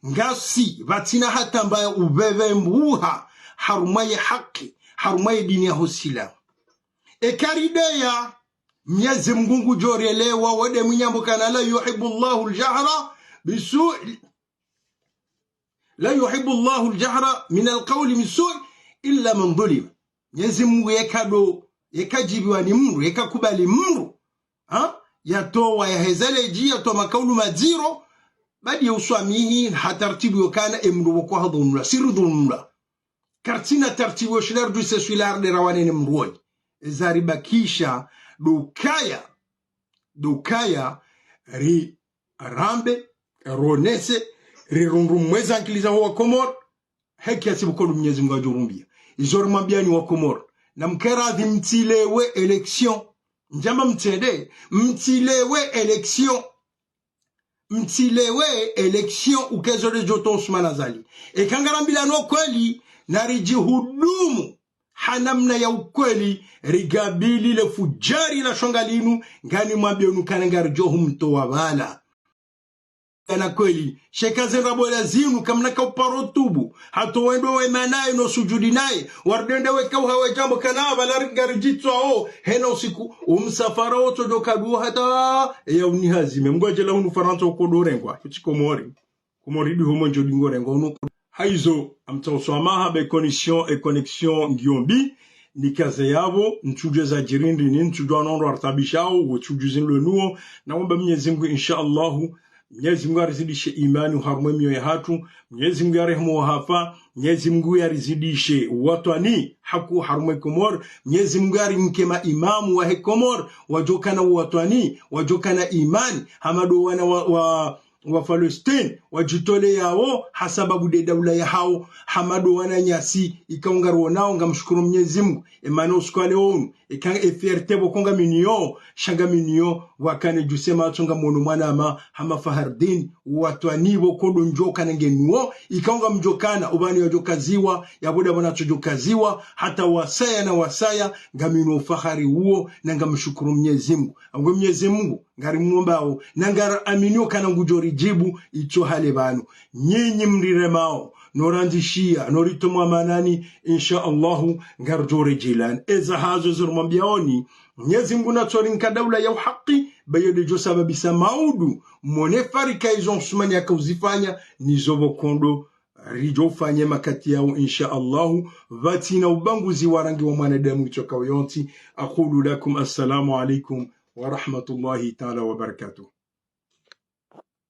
Ngasi, pvatsina hata mbaya upvepvembuha, harumwa ye haki, harumwa ye dini yaho silamu. Eka rideya, Mnyezi Mngu ngudjo rielewa, wonde mwinyambo kana لا يحب الله الجهر بالسوء، لا يحب الله الجهر من القول بالسوء إلا من ظلم. Mnyezi Mngu yeka ndo, yeka djibiwa ni mndru, yeka kubali mndru, ha? Yatowa yaheza ledji, yatowa makaulu madziro, badi ye uswamihi, ha tartibu yokana, emndru pvoko hadhulumulwa, siri dhulumulwa. Karitsina tartibu yoshinda ridjuse swila ridera wanene mndru wonyi. Eza ribakisha, ndo ukaya, ndo ukaya, ri rambe, ronese, rirundru mweza ankili zaho wa Komori, heki yasibu kodu Mnyezi Mngu adjorumbiya. Izo rimwambiyani wa Komori. Na mkeradhi mtsilewe élection. Ndjamba mtsende, mtsilewe élection. Mtsilewe élection ukezo de joto Ousmane Azali. Eka ngarambilano kweli, na ridjihudumu. Ha namna ya ukweli, rigabili le fujari la shonga linu, ngani mwambiyoni ukana ngaridjo humtowa pvala. Kana kweli, sheka ze ndrabo la zinu, kamna kauparo tubu, hata wendo wema naye no sujudi naye, wardende weka uhawe djambo kana pvala ri-, ngaridjitswao, hena usiku, omsafara wotsodjo kaduo hata, eya unihazime, mngwadjela hunu Farantsa ukodo rengwa, kutsi Komori. Komori ndi homwe ndjo dingo rengwa unu. Haizo, amtsa uswamaha be connexion, e connexion ngiyo mbi, nikaze yapvo, ntsudjuwa zadjiri ndrini, ntsudjuwa nondro artabishao, wo tsudjuzi nlwenuo, na wamba Mnyezi Mngu, insha Allahu, Mnyezi Mngu arizidishe imani harumwa emiyo yahatru, Mnyezi Mngu yarehemu wahafa, Mnyezi Mngu yarizidishe watwani, haku harumwa Komori, Mnyezi Mngu yarinike maimamu wahe Komori, wadjokana watwani, wadjokana imani, hama ndo wana wa, wa, wa Palestine, wadjitoleyao, ha sababu nde daula yahao, hama ndo wananyasi, ikao ngaruonao, ngamshukuru Mnyezi Mngu, emana usiku wa leo unu, eka e fierté pvoko ngaminayo, sha ngaminayo, wakane djuse matso ngamono mwanama, hama Fahardine, watwani pvoko ndo ndjokana ngenuo, ikao ngamdjokana, opvanu yadjokaziwa, yapvo nda pvanu atsodjokaziwa, hata wasaya na wasaya, ngamina ufahari uo, na ngamshukuru Mnyezi Mngu. Angwe Mnyezi Mngu, ngarimuombao, na ngaraminio kana ngudjo ridjibu, itso hale pvanu. Nyinyi mriremao, no randzishiya, no ritowa mwanani, insha Allahu, ngaridjo redjeyani. Eza hazo zo rimwambiyaoni, Mwenyezi Mungu natso rinike daula ya uhaki, ba iyo ndedjo sababisa maudu, mone farika izo Usmani yakauzifanya, nizo pvo kondo, ridjo ufanye makati yao, insha Allahu, pvatsina ubaguzi wa rangi wa mwanadamu itsoka uyontsi. أقول لكم السلام عليكم ورحمة الله تعالى وبركاته.